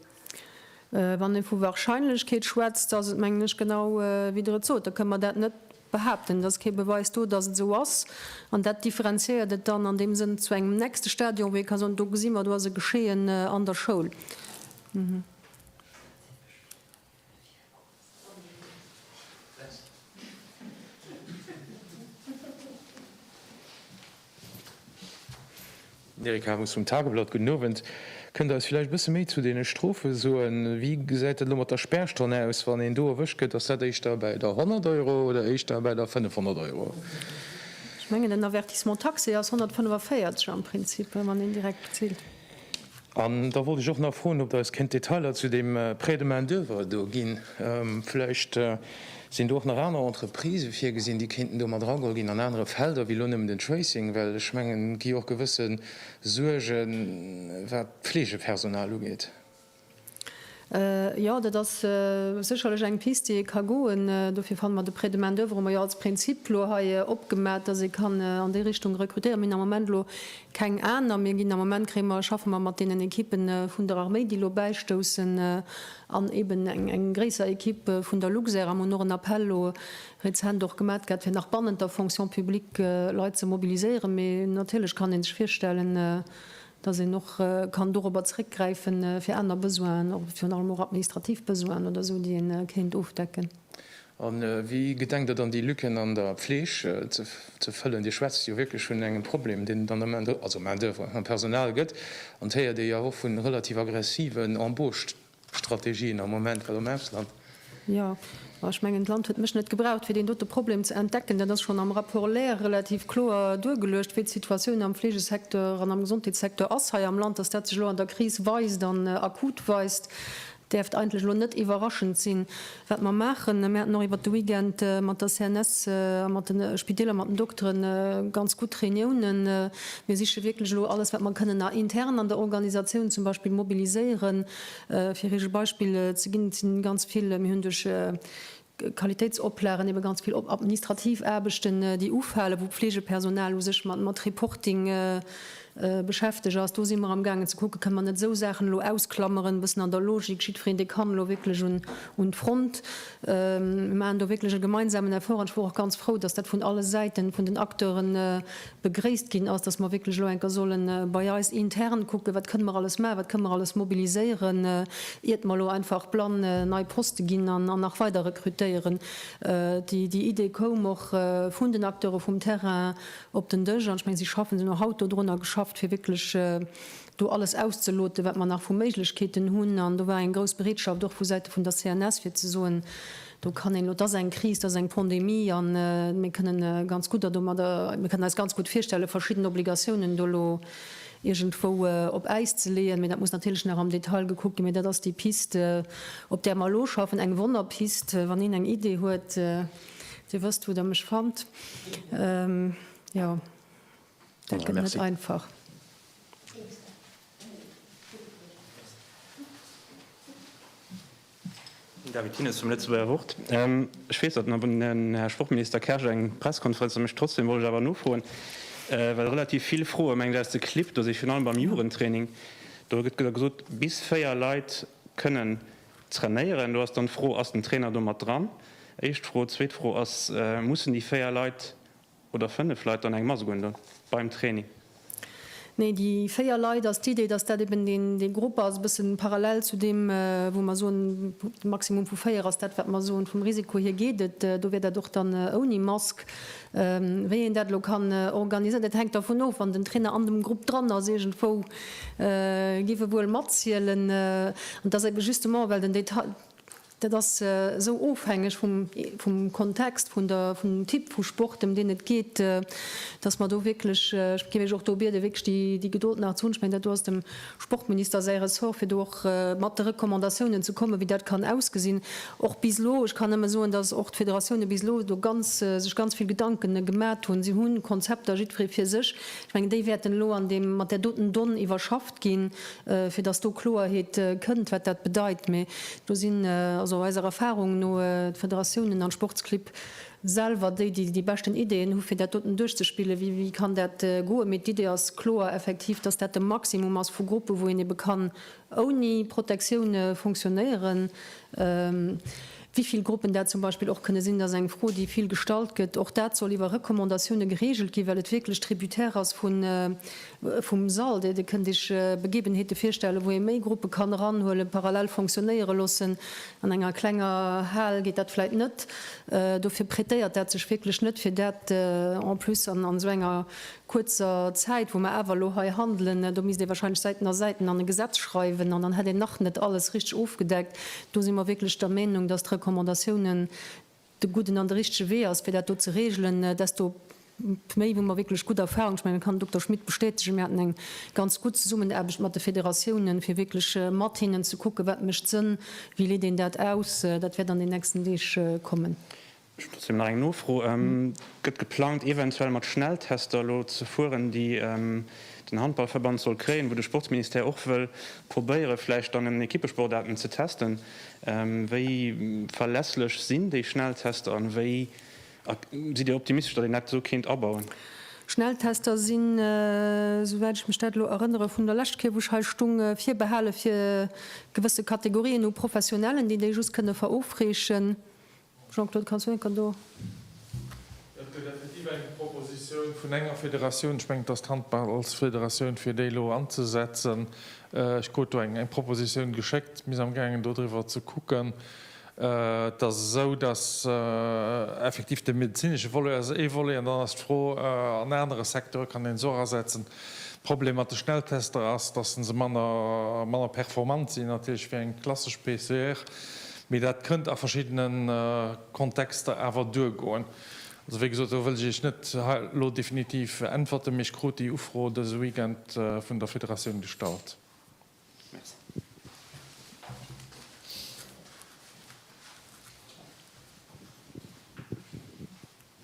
Wann ee vu Wahrscheinlechkeet schwätzt, ass et, mengen ech, genau wéi Der et sot. Da kënne mer dat net behaapten. Et ass kee Beweis do, datt et esou ass. An dat differenziéiert et dann an deem Sënn zu engem nächste Stadion, wou ee ka soen, do gesi mer, do ass e Geschehen an der Schoul. Eric Harus vum Tageblatt, Gudden Owend. Kënnt Der eis villäicht e bësse méi zu deene Strofe soen? Wéi gesäit dat elo mat der Spärstonn aus, wann een do erwëscht gëtt? Ass dat éischter bäi der 100 Euro oder éischter bäi der 500 Euro? Ech mengen, den Avertissement taxé ass 145 am Prinzip, wann een direkt bezilt. An da wollt ech och nach froen, ob Der eis kéint Detailer zu deem Prêt de main d'oeuvre do ginn. Vläicht sinn do och nach aner Entreprisë virgesinn, déi kéinten do mat erageholl ginn an anere Felder wéi elo nëmmen den Tracing, well ech mengen, et gi jo och gewësse Suergen, wat d'Fleegepersonal ugeet. Jo, dat ass sécherlech eng Pist, déi ee ka goen. Dofir fanne mer de Prêt de main d'oeuvre hu mer jo als Prinzip elo hei opgemat, dass ee kann an déi Richtung rekrutéieren. Mir hunn am Moment elo keng aner. Mir ginn am Moment, kréie mer, schaffe mer mat deenen Ekippe vun der Arméi, déi elo bäistoussen, an eeben eng gréisser Ekipp vun der Luxair. A mer hunn och en Appell elo rezent och gemat gehat, fir nach bannent der Fonction publique Leit ze mobiliséieren. Mee natierlech kann ee sech virstellen, dass een och kann dorobber zréckgräifen, fir aner Besoinen, och virun allem och administrativ Besoinen oder esou, déi ee kéint ofdecken. A wéi gedenkt Der dann, déi Lücken an der Pfleg ze fëllen? Dir schwätzt jo wierklech vun engem Problem, deen et an der Main d'oeuvre, also Main d'oeuvre, am Personal gëtt. An et héiert ee jo awer och vu relativ aggressiven Embauche Strategien am Moment, wat am Ausland. Jo, ma ech mengen, d'Land huet mech net gebraucht, fir deen dote Problem ze entdecken. Dat ass schonn am Rapport Lair relativ kloer duergeluecht, wéi d'Situatioun am Fleegesecteur an am Gesondheetssecteur ass hei am Land. Dass dat sech elo an der Kris weist an akut weist, Däerft eigentlech elo net iwwerraschend sinn, wat mer maachen. Mir haten och iwwert de Weekend mat der CNS a mat de Spideeler, mat den Dokteren ganz gutt Reuniounen. Mir siche wierklech elo alles, wat mer kënnen nach intern an der Organisatioun zum Beispill mobiliséieren. Fir Iech e Beispill ze ginn, et si ganz vill, mir hunn duerch Qualitéitsoplagen ebe ganz vill administrativ Aarbechten, déi ufalen, wou d'Fleegepersonal u sech mat Reporting beschäftegt ass. Do si mer amgaangen ze kucken, kënne mer net esou Saachen elo ausklammeren, e bëssen an der Logik, jiddwereen, dee kann elo wierklech un d'Front. Mir maachen do wierklech e gemeinsamen Effort an ech wor och ganz frou, dass dat vun alle Säiten, vun den Acteuren begréisst ginn ass, dass mer wierklech elo eng Kéier solle bei eis intern kucken, wat kënne mer alles maachen, wat kënne mer alles mobiliséieren, iert mer elo einfach blann nei Poste ginn an nach weider rekrutéieren. Déi Idee koum och vun den Acteure vum Terrain op den Dësch an ech mengen, si schaffen, si hunn och haut dodrunner geschafft, fir wierklech do alles auszeloten, wat mer nach vu Méiglechkeeten hunn. An do war eng grouss Bereetschaft och vu Säite vun der CNS, fir ze soen, do kann een elo, et ass eng Kris, et ass eng Pandemie a mir kënnen ganz gutt domadder, mir kënnen eis ganz gutt virstellen, verschidden Obligatiounen do elo iergendwou op Äis ze leeën. Mee dat muss natierlech nach am Detail gekuckt ginn. Mee dat ass déi Piste, op där mer elo schaffen, eng Wonnerpist. Wann een eng Idee huet, Dir wësst, wou Der mech fannt. Jo, dat gëtt net einfach. David Thinnes vum Lëtzebuerger Wort. Ech weess, datt den Här Sportminister Kersch eng Presskonferenz da mécht. Trotzdem wollt ech awer nofroen, well relativ vill Froe mengen ech aus de Clibb do si virun allem beim Jugendtraining. Do gëtt gesot, bis 4 Leit kënnen trainéieren. Do ass dann d'Fro, Ass den Trainer do mat dran? Éischt Fro. Zweet Fro ass, Mussen déi 4 Leit Oder 5 Leit dann eng Mask un beim Training? Nee, déi 4 Leit ass d'Idee, dass dat eben deen dee Grupp ass, e bëssen parallel zu deem, wou mer soen, de Maximum vu 4 ass dat, wat mer soen, vum Risiko hier geet et. Do wär dat och dann ouni Mask. Wéi een dat elo kann organiséieren, dat hänkt dervun of, wann den Trainer an dem Grupp dran ass iergendwou, géif e wuel matzielen. An et ass ebe justement, well den Detail, Dat ass esou ofhängeg vum Kontext, vun der, vum Typ vu Sport, ëm deen et geet, dass mer do wierklech, ech géif Iech och do bieden, wierklech déi Gedold nach ze hunn. Ech mengen, dat do ass dem Sportminister säi Ressort, fir do och mat de Recommandatiounen ze kommen, wéi dat kann ausgesinn. Och bis elo, ech kann nëmme soen, dass och d'Federatioune bis elo do ganz, sech ganz vill Gedanken gemat hunn. Si hu Konzepter, jiddweree fir sech. Ech mengen, déi wäerten elo an deem, mat där doten Donn iwwerschafft ginn, fir dass do Kloerheet kënnt, wat dat bedeit. Mee do sinn also eiser Erfahrung no d'Federatiounen an d'Sportsclibb selwer déi, déi déi beschten Ideeën hu fir dat doten duerchzespillen, wéi wéi kann dat goen. Mee d'Idee ass kloer effektiv, dass dat de Maximum ass vu Gruppen, wou een ebe kann ouni Protektioun fonctionnéieren. Wéi vill Gruppen dat zum Beispill och kënne sinn, dat ass eng Fro, déi vill gestallt gëtt. Och dat soll iwwer Recommandatioune gereegelt ginn, well et wierklech tributaire ass vun vum Sall. Dir kënnt Iech Begebenheete virstellen, wou ee méi Gruppe kann eranhuelen, parallel fonctionnéiere loossen. An enger klenger Hal geet dat vläit net. Dofir prêtéiert dat sech wierklech net, fir dat en plus an esou enger kuerzer Zäit, wou mer awer elo hei handelen, do misst ee wahrscheinlech Säiten a Säiten an e Gesetz schreiwen an dann hätt een nach net alles richteg ofgedeckt. Do si mer wierklech der Meenung, dass d'Recommandatiounen de gudden an de richtege Wee ass, fir dat do ze regelen, desto méi wou mer wierklech gutt Erfahrung, ech mengen, dat kann den Dokter Schmit bestätegen, mir haten eng ganz gutt Zesummenaarbecht mat de Federatiounen, fir wierklech mat hinnen ze kucken, wat mécht Sënn, wéi leet een dat aus. Dat wäert an den nächsten Deeg kommen. Ech hunn trotzdem nach eng Nofro. Gëtt geplangt, eventuell mat Schnelltester elo ze fueren, déi den Handballverband soll kréien, wou de Sportsministère och wëll probéiere vläicht dann en Equippesportaarten ze testen? Wéi verlässlech sinn déi Schnelltester an wéi sidd Dir optimistesch, datt een dat esou kéint abauen? Schnelltester sinn, esouwäit ech mech dat elo erënnere vun der leschter Kéier wou ech hei stung, virbehale fir gewësse Kategorien u Professionellen, déi déi just kënne verofreechen. Jean-Claude, kanns du enker do. Et gëtt effektiv eng Propositioun vun enger Federatioun, ech mengen et ass d'Handballsfederatioun, fir déi elo anzesetzen. Ech krut do eng Propositioun geschéckt. Mir sinn amgaangen dodriwwer ze kucken. Et ass esou, datt effektiv de medezinesche Volet ass ee Volet an dann ass d'Fro, an anere Secteure kann een se och asetzen. Problem mat de Schnelltester ass, datt se manner manner performant sinn natierlech wéi eng klassesch PCR. Mee dat kënnt a verschiddene Kontexter awer duergoen. Also wéi gesot, do wëll ech Iech net hei elo definitiv äntwerten, mee ech krut déi Ufro dëse Weekend vun der Federatioun gestallt. Merci.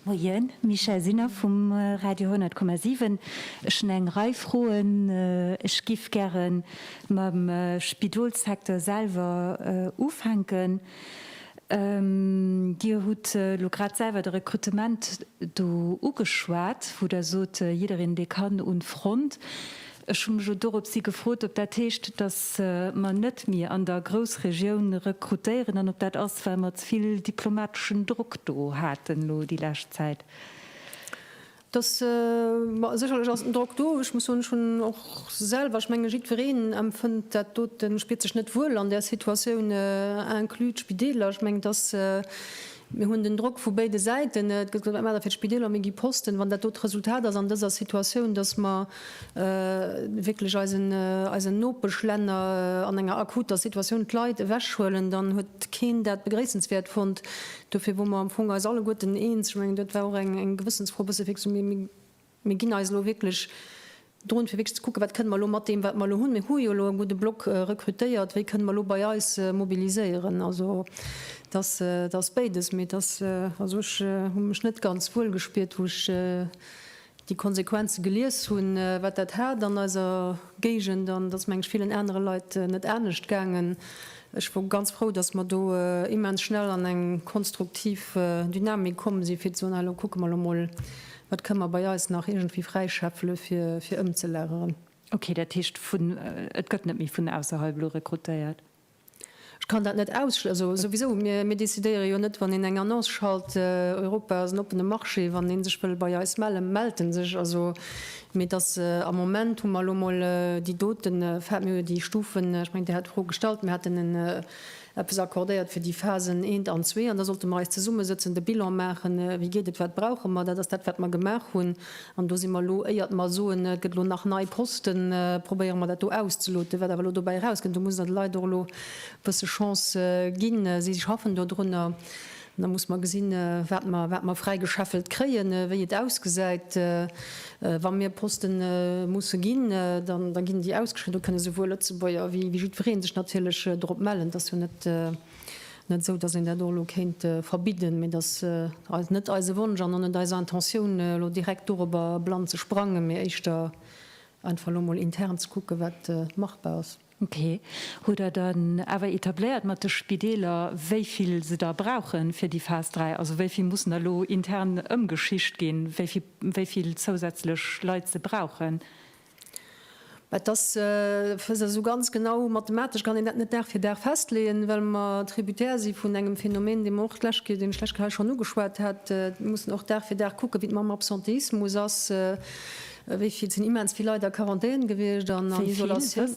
Moien, Michèle Sinner vum Radio 100,7. Ech hunn eng Rei Froen. Ech giff gäre mam Spidolssecteur selwer ufänken. Dir hutt elo grad selwer de Rekrutement do ugeschwat, wou Der sot, jiddereen dee kann un d'Front. Ech hu mech elo doropshi gefrot, ob dat heescht, datt mer net méi an der Groussregioun rekrutéieren an ob dat ass, well mer ze vill diplomateschen Drock do haten elo déi lescht Zäit. Dass, ma sécherlech ass den Drock do. Ech muss soen, ech hunn och selwer, ech menge jiddwereen empfënnt dat doten, spiert sech net wuel an där Situatioun, inclus d'Spideeler. Ech mengen, dass mir hunn den Drock vu béide Säiten. Et gëtt gesot, wat maacht Der fir d'Spideeler, mir gi Posten. Wann dat do d'Resultat ass an dëser Situatioun, dass mer wierklech eisen, eisen Nopeschlänner an enger akuter Situatioun d'Leit ewechhuelen, dann huet keen dat begréissenswäert fonnt. Dofir wore mer am Fong eis alleguerten eens, ech mengen, dat war och eng Gewëssensfro e bësse, fir ze soen, mir ginn eis elo wierklech drun, fir wierklech ze kucken, wat kënne mer elo mat deem, wat mer elo hunn, mir hu jo elo e gudde Block rekrutéiert, wéi kënne mer elo bei eis mobiliséieren. Also et ass, et ass béides, mee et ass, also ech hu mech net ganz wuel gespiert, wou ech déi Konsequenze gelies hunn, wat dat hat an eiser Géigend, an et ass, meng ech, villen anere Leit net anescht gaangen. Ech wor ganz frou, datt mer do immens schnell an eng konstruktiv Dynamik komm sinn, fir ze soen, elo kucke mer elo mol, wat kënne mer bei eis nach iergendwéi fräischäffele fir ëmzelageren. Ok, dat heescht, et gëtt net méi vun ausserhalb elo rekrutéiert? Ech kann dat net ausschléissen. Also souwisou, mir, mir decidéiere jo net, wann een eng Annonce schalt. Europa ass en oppene Marché. Wann ee sech wëll bei eis mellen, mellt en sech. Also, mee et ass, am Moment hu mer elo mol déi doten, mir hu jo déi Stufen, ech mengen, Dir hat d'Fro gestallt, mir haten en, eppes accordéiert fir déi Phasen eent an zwee an da sollte mer eis zesummesëtzen, de Bilan maachen, wéi geet et, wat brauche mer. Dat ass dat, wat mer gemaach hunn. An do si mer elo, éiert mer soen, et gëtt elo nach nei Posten, probéiere mer dat do auszeloten, wat awer elo dobäi erauskënnt. Do muss Der de Leit och elo e bësse Chance ginn. Si schaffen dodrunner. An da muss mer gesinn, wat mer, wat mer fräigeschäffelt kréien, wéi et ausgesäit. Wa mir Poste musse ginn, dann, da ginn déi ausgeschriwwen. Do kënne souwuel Lëtzebuerger wéi jiddweree sech natierlech drop mellen. Et ass jo net, net esou, datt een dat och elo kéint verbidden. Mee et ass net eise Wonsch an och net eis Intentioun, elo direkt dorobber blann ze sprangen, mee éischter einfach elo mol intern ze kucken, wat machbar ass. Ok. Hutt Der dann awer etabléiert mat de Spideeler, wéi vill se da brauche fir déi Phas 3? Also wéi vill mussen da elo intern ëmgeschicht ginn, wéi vill, wéi vill zousätzlech Leit se brauchen? Et ass esou ganz genau mathematesch kann een dat net Dag fir Dag festleeën, well mer Tributaire si vun engem Phänomen, dee mer och d'lescht Kéier, deen ech d'lescht Kéier hei schonn ugeschwat hat. Mir mussen och Dag fir Dag kucken, wéi et mam Absenteismus ass. Wéi vill? Et sinn immens vill Leit a Quarantän gewiescht an an Isolatioun.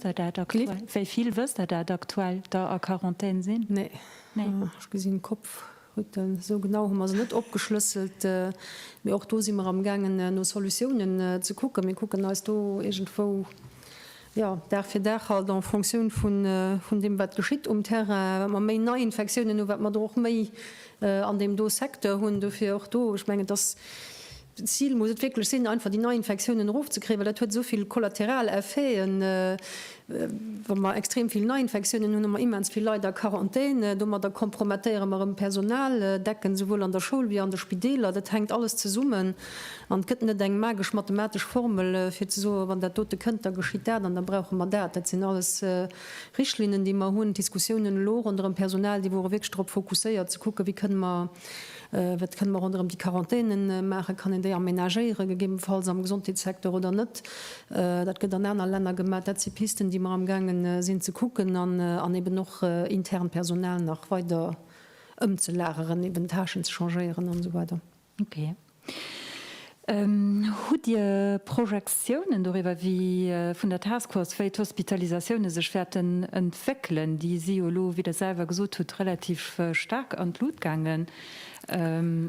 Wéi vill wësst Der dat aktuell, der a Quarantän sinn? Nee. Ech gesinn Kopfrütteln. Esou genau hu mer se net opgeschlësselt. Mee och do si mer amgaangen, no Solutiounen ze kucken. Mir kucken eis do iergendwou, jo, Dag fir Dag halt en Fonctioun vun deem, wat geschitt um Terrain. Wat mer méi Neiinfektiounen hunn, wat mer der och méi an deem do Secteur hunn. Dofir och do, ech mengen, et ass D'Zil muss et wierklech sinn, einfach déi Neiinfektiounen erofzekréien, well dat huet esou vill kollateral Effeten. Wa mer extrem vill Neiinfektiounen hunn, hu mer immens vill Leit a Quarantän. Domadder kompromettéiere mer erëm Personaldecken, souwuel an der Schoul wéi an de Spideeler. Dat hänkt alles zesummen an et gëtt net eng magesch mathematesch Formel, fir ze soen, wann dat dote kënnt, da geschitt dat an da brauche mer dat. Dat sinn alles Richtlinnen, déi mer hunn. D'Diskussiounen elo ronderëm Personal, déi wore wierklech drop fokusséiert, ze kucken, wéi kënne mer, Wat kënne mer ronderëm déi Quarantänen maachen? Kann een déi amenagéieren, gegebenfalls am Gesondheetssecteur oder net? Dat gëtt an aner Länner gemaach. Dat si Pisten, déi mer amgaange sinn ze kucken an eben och intern Personal nach weider ëmzelageren, eben Tâchen ze changéieren an esou weider. Ok. Hutt Dir Projektiounen doriwwer, wéi vun der Task Force, wéi d'Hospitalisatioune sech wäerten entwéckelen? Déi si jo elo, wéi Der selwer gesot hutt, relativ staark an d'Lut gaangen.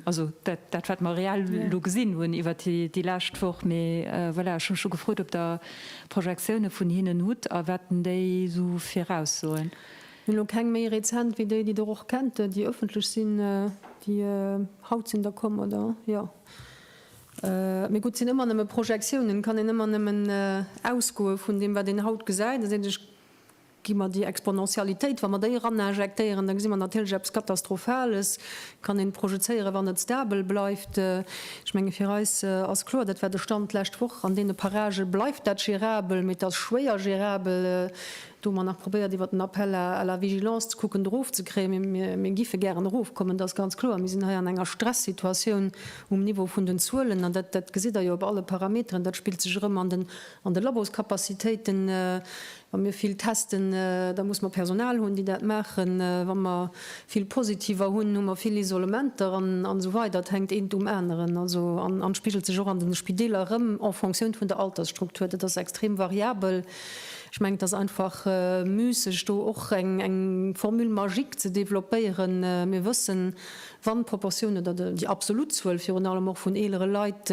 Also dat, dat wat mer reell elo gesinn hunn iwwert déi lescht Woch. Mee voilà, ech hu mech scho gefrot, ob Der Projektioune vun hinnen hutt a wat déi esou viraussoen. Mir hunn elo keng méi rezent wéi déi, déi Der och kennt, déi ëffentlech sinn, déi haut sinn der komm, oder? Jo. Mee gutt, et sinn ëmmer nëmme Projektiounen, et kann een ëmmer nëmmen ausgoe vun deem, wat een haut gesäit. Da seet ech, ech Gi mer déi Exponentialitéit, wa mer déi eraninjektéieren, da gesi mer natierlech eppes Katastrophales. Kann een projezéieren, wann et stabel bleift. Ech menge fir eis ass kloer, dat war de Stand d'lescht Woch, an deene Paragë bleift dat gérabel, mee et ass schwéier gérabel. Do hu mer nach probéiert iwwert den Appel à la vigilance ze kucken, erofzekréien. Mee mir giffe gären erofkommen, dat ass ganz kloer. Mir sinn hei an enger Stressituatioun um Niveau vun den Zuelen an dat, dat gesitt Der jo op alle Parameteren, dat spillt sech erëm an den, an de Laboscapacitéiten. Wa mir vill testen, da muss mer Personal hunn, déi dat maachen. Wa mer vill Positiver hunn, hu mer vill Isolementer an esou weider. Et hänkt eent um aneren. Also, an spigelt sech och an de Spideeler erëm en fonction vun der Altersstruktur. Dat ass extrem variabel. Ech mengen, et ass einfach müsseg, do och eng Formule magique ze développéieren. Mir wëssen, Wann d'Proportioun oder déi absolut Zuel virun allem och vun eelere Leit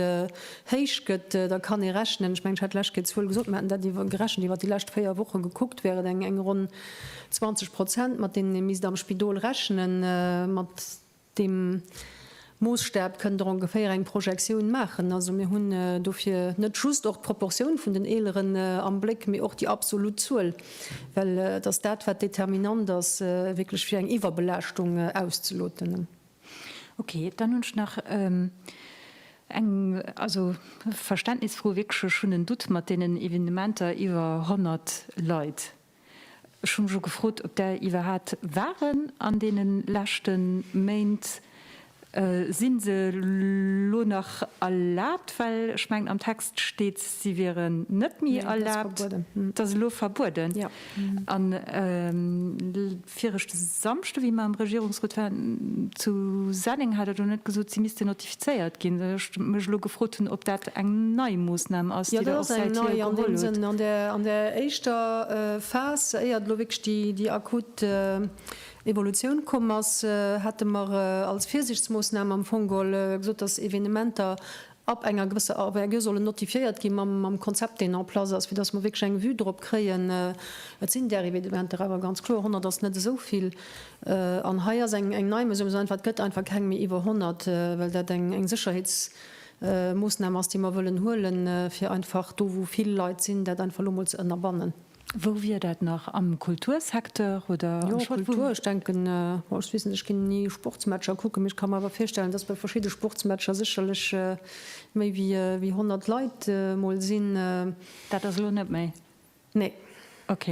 héich gëtt, da kann ee rechnen, ech mengen, ech hat d'lescht Kéier d'Zuel gesot, mir haten dat iwwer gerechent iwwer déi lescht 4 Woche gekuckt, wär et eng eng ronn 20 Prozent, mat deenen ee misst am Spidol rechnen. Mat deem Moossstab kënnt Der ongeféier eng Projektioun maachen. Also mir hunn dofir net just och d'Proportioun vun den Eeleren am Bléck, mee och déi absolut Zuel. Well et ass dat, wat determinant ass, wierklech fir eng Iwwerbelaaschtung auszeloten. Ok, dann hunn ech nach eng, also Verständnisfro wierklech. Ech hunn en Doute mat deenen Evenementer iwwer 100 Leit. Ech hu mech elo gefrot, ob där iwwerhat waren an deene leschte Méint. Sinn se lo nach erlaabt? Well ech mengen am Text steet, si wieren net méi erlaabt. Et ass elo verbueden. An viregte Samschde wéi mer am Regierungsrot waren zu Senneng, hat Der do net gesot, si missten notifizéiert ginn? Well ech mech elo gefrot hunn, ob dat eng nei Moossnam ass, déi Der och säithier geholl hutt. An där éischter Phas, éiert elo wierklech déi akut Evolutioun komm ass, hate mer als Virsiichtsmoossnam am Fong geholl gesot, dass Evenementer ab enger gewësser Envergure sollen notifiéiert gi mam Konzept, deen en place ass, fir dass mer wierklech eng Vue drop kréien. Et sinn där Evenementer awer ganz kloer, 100 ass net esou vill. An hei ass eng nei Mesure, mir soen einfach, et gëtt einfach keng méi iwwer 100, well dat eng Sécherheetsmoossnam ass, déi mer wëllen huelen, fir einfach do, wou vill Leit sinn, dat einfach elo mol ze ënnerbannen. Wou wier dat nach? Am Kultursecteur oder am Sport? Jo, Kultur. Ech denken, bon, ech weess net, ech ginn ni Sportsmatcher kucken, mee ech ka mer awer virstellen, dass bei verschidde Sportsmatcher sécherlech méi wéi 100 Leit mol sinn. Dat ass elo net méi? Nee. Ok.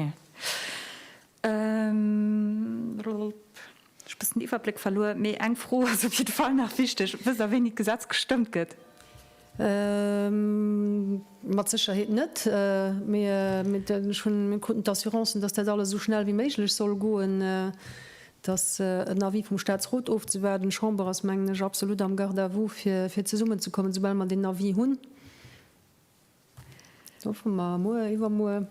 Ech bëssen den Iwwerbléck verluer, mee eng Fro ass op jidde Fall nach wichteg. Wësst Der, wéini d'Gesetz gestëmmt gëtt? Mat Sécherheet net, mee ech hunn, mir kruten d'Assurancen, datt dat alles esou schnell wéi méiglech soll goen, datt en Avis vum Staatsrot ofzewaarden. D'Chamber ass, mengen ech, absolut am Garde-à-vous, fir zesummenzekommen, soubal mer deen Avis hunn. Hoffe mer muer, iwwermuer.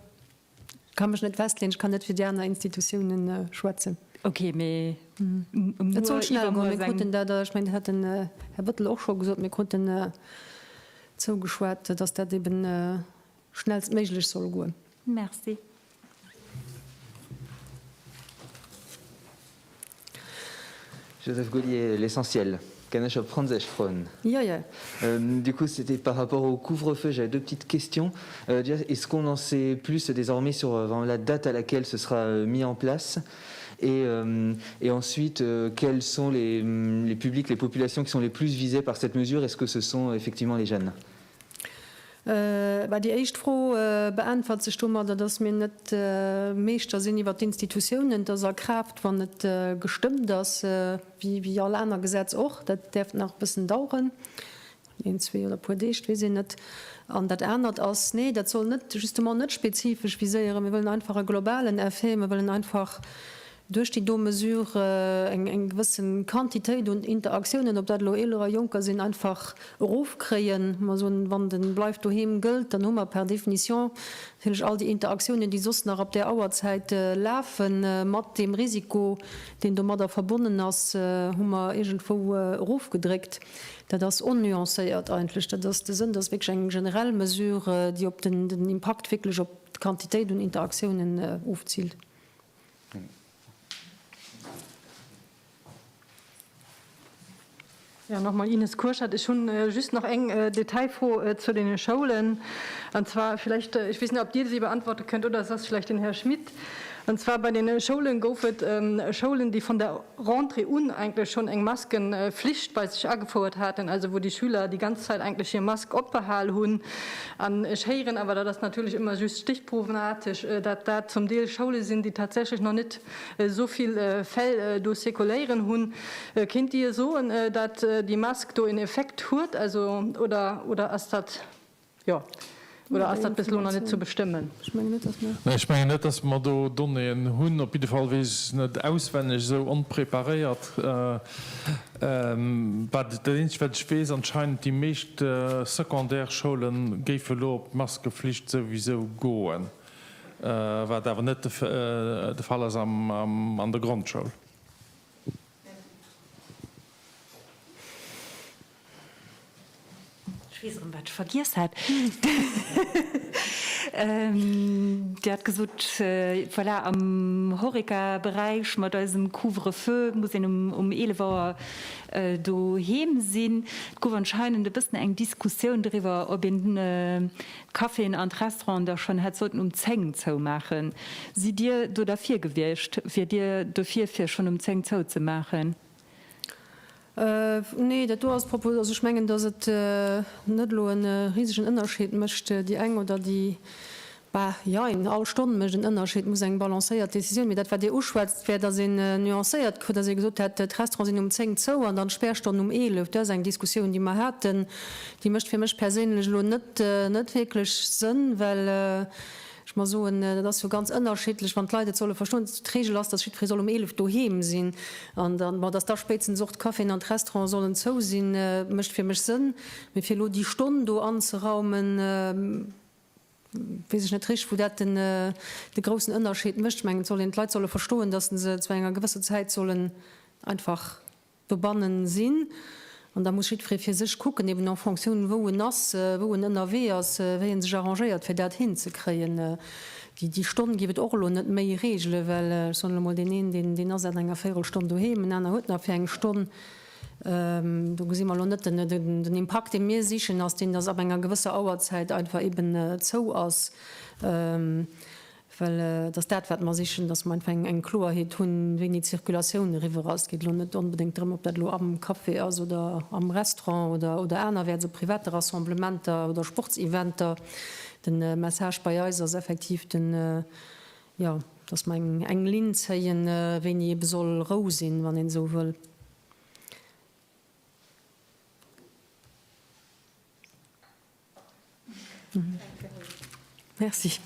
Ech ka mech net festleeën, ech kann net fir déi aner Institutiounen schwätzen. Ok, mee muer, Et soll schnell goen. Mir kruten dat, ech mengen, dat hat den Här Bettel och scho gesot, mir kruten zougeschwat, datt dat eben schnellstméiglech soll goen. Merci. Joseph Gaulier, L'essentiel. Kann ech op Franséisch froen? Jo, jo. Du coup, c'était par rapport au couvre-feu, j'avais deux petites questions. Déjà, est-ce qu'on en sait plus désormais sur la date à laquelle ce sera mis en place? Et, et ensuite, quels sont les, les publics, les populations qui sont les plus visées par cette mesure? Est-ce que ce sont effectivement les jeunes? Bah, déi éischt Fro beäntwert sech domadder, dass mir net Meeschter sinn iwwert d'Institutiounen. Et ass a Kraaft, wann et gestëmmt ass, wéi all aner Gesetz och. Dat däerf nach e bëssen daueren, een, zwee oder e puer Deeg, weess een net. An dat anert ass, nee, dat soll net, justement net spezifesch viséieren. Mir wëllen einfach e globalen Effet. Mir wëllen einfach duerch déi do Mesure eng gewësse Quantitéit un Interaktiounen, ob dat elo Eelerer, Jonker sinn, einfach erofkréien. Mer soen, wann de Bleif doheem gëllt, dann hu mer per définition natierlech all déi Interaktiounen, déi soss nach ab där Auerzäit lafen, mat deem Risiko, deen domadder verbonnen ass, hu mer iergendwou erofgedréckt. Dat ass onnuancéiert eigentlech. Dat ass de Sënn. Dat ass wierklech eng generell Mesure, déi op den Impakt wierklech op d'Quantitéit un Interaktiounen ofziilt. Jo, nochmol Ines Kurschat. Ech hunn just nach eng Detailfro zu deene Schoulen. An zwar vielleicht, ech weess net, ob Dir se beantworte kënnt oder et ass vielleicht den Här Schmit. An zwar bei den Schoulen gouf et Schoulen, déi von der Rentrée un eigentlech schonn eng Maskenflicht bei sech agefouert haten, also wou déi Schüler déi ganz Zäit eigentlech hir Mask opbehal hunn. An ech héieren awer, dat ass natierlech ëmmer just stichprovenarteg, dat dat zum Deel Schoule sinn, déi tatsächlech nach net esou vill Fäll do zirkuléieren hunn. Kéint Dir soen, dat déi Mask do en Effekt huet, also oder oder ass dat Jo. Oder ass dat bis elo nach net ze bestëmmen? Ech mengen net, dass mer. Nee, ech mengen net, dass mer do Donnéeën hunn. Op jidde Fall weess ech net auswenneg, esou onpreparéiert. Wat, dat eenzegt, wat ech weess, anscheinend déi meescht Secondaire-Schoule géife elo op d'Maskeflicht souwisou goen, wat awer net de Fall ass an der Grondschoul. Ech weess erëm, wat ech vergiess hat. Dir hat gesot, voilà, am Horeca-Beräich mat eisem Couvre-feu muss een um 11 Auer doheem sinn. Et gouf anscheinend e bëssen eng Diskussioun driwwer, ob een d'Caféen an d'Restauranten da schonn hätt sollten um 10 zoumaachen. Sidd Dir do derfir gewiescht? Wiert Dir dofir, fir schonn um 10 zouzemaachen? Nee, dat do ass d'Propos. Also ech mengen, datt et net elo e risegen Ënnerscheed mécht, déi eng oder déi, bah, jein, all Stonn mécht en Ënnerscheed, muss eng balancéiert Décisioun. Mee dat, wat Dir uschwätzt, wär, datt een nuancéiert krut, datt ee gesot hätt, d'Restaurante sinn um 10 zou an dann d'Spärstonn um 11. Dat ass eng Diskussioun, déi mer haten. Déi mécht fir mech perséinlech elo net, net wierklech Sënn, well, Ech mer soen, dat ass jo ganz ënnerschiddlech, wann d'Leit et solle verstoen. D'Regel ass, dass jiddweree soll um 11 doheem sinn an dann, bon, dass da spéitstens och d'Caféen an d'Restauranten sollen zou sinn, mécht fir mech Sënn. Mee fir elo déi Stonn do anzeraumen, weess ech net richteg, wou dat den, de groussen Ënnerscheed mécht. Ech mengen, et soll een, d'Leit solle verstoen, dass se zu enger gewësser Zäit sollen einfach dobannen sinn an da muss jiddweree fir sech kucken, eben en fonction wou en ass, wou en ënnerwee ass, wéi en sech arrangéiert fir dat hinzekréien. Déi déi Stonn géif et och elo net méi regele well ech soen elo mol, deen een, deen deen ass an enger Véirelstonn doheem, en aner huet nach fir eng Stonn. Do gesi mer elo net den den Impakt dee mir sichen ass deen, datt ab enger gewësser Auerzäit einfach eben zou ass. Well et ass dat, wat mer sichen, dass mer einfach eng Kloerheet hunn, wéini d'Circulatioun eriwwer ass. Et geet elo net onbedéngt drëm, ob dat elo am Café ass oder am Restaurant oder anerwäerts op private Rassemblementer oder Sportseventer. De Message bei eis ass effektiv den, jo, dass mer eng Linn zéien, wéini ebe soll Rou sinn, wann een esou wëll. Merci.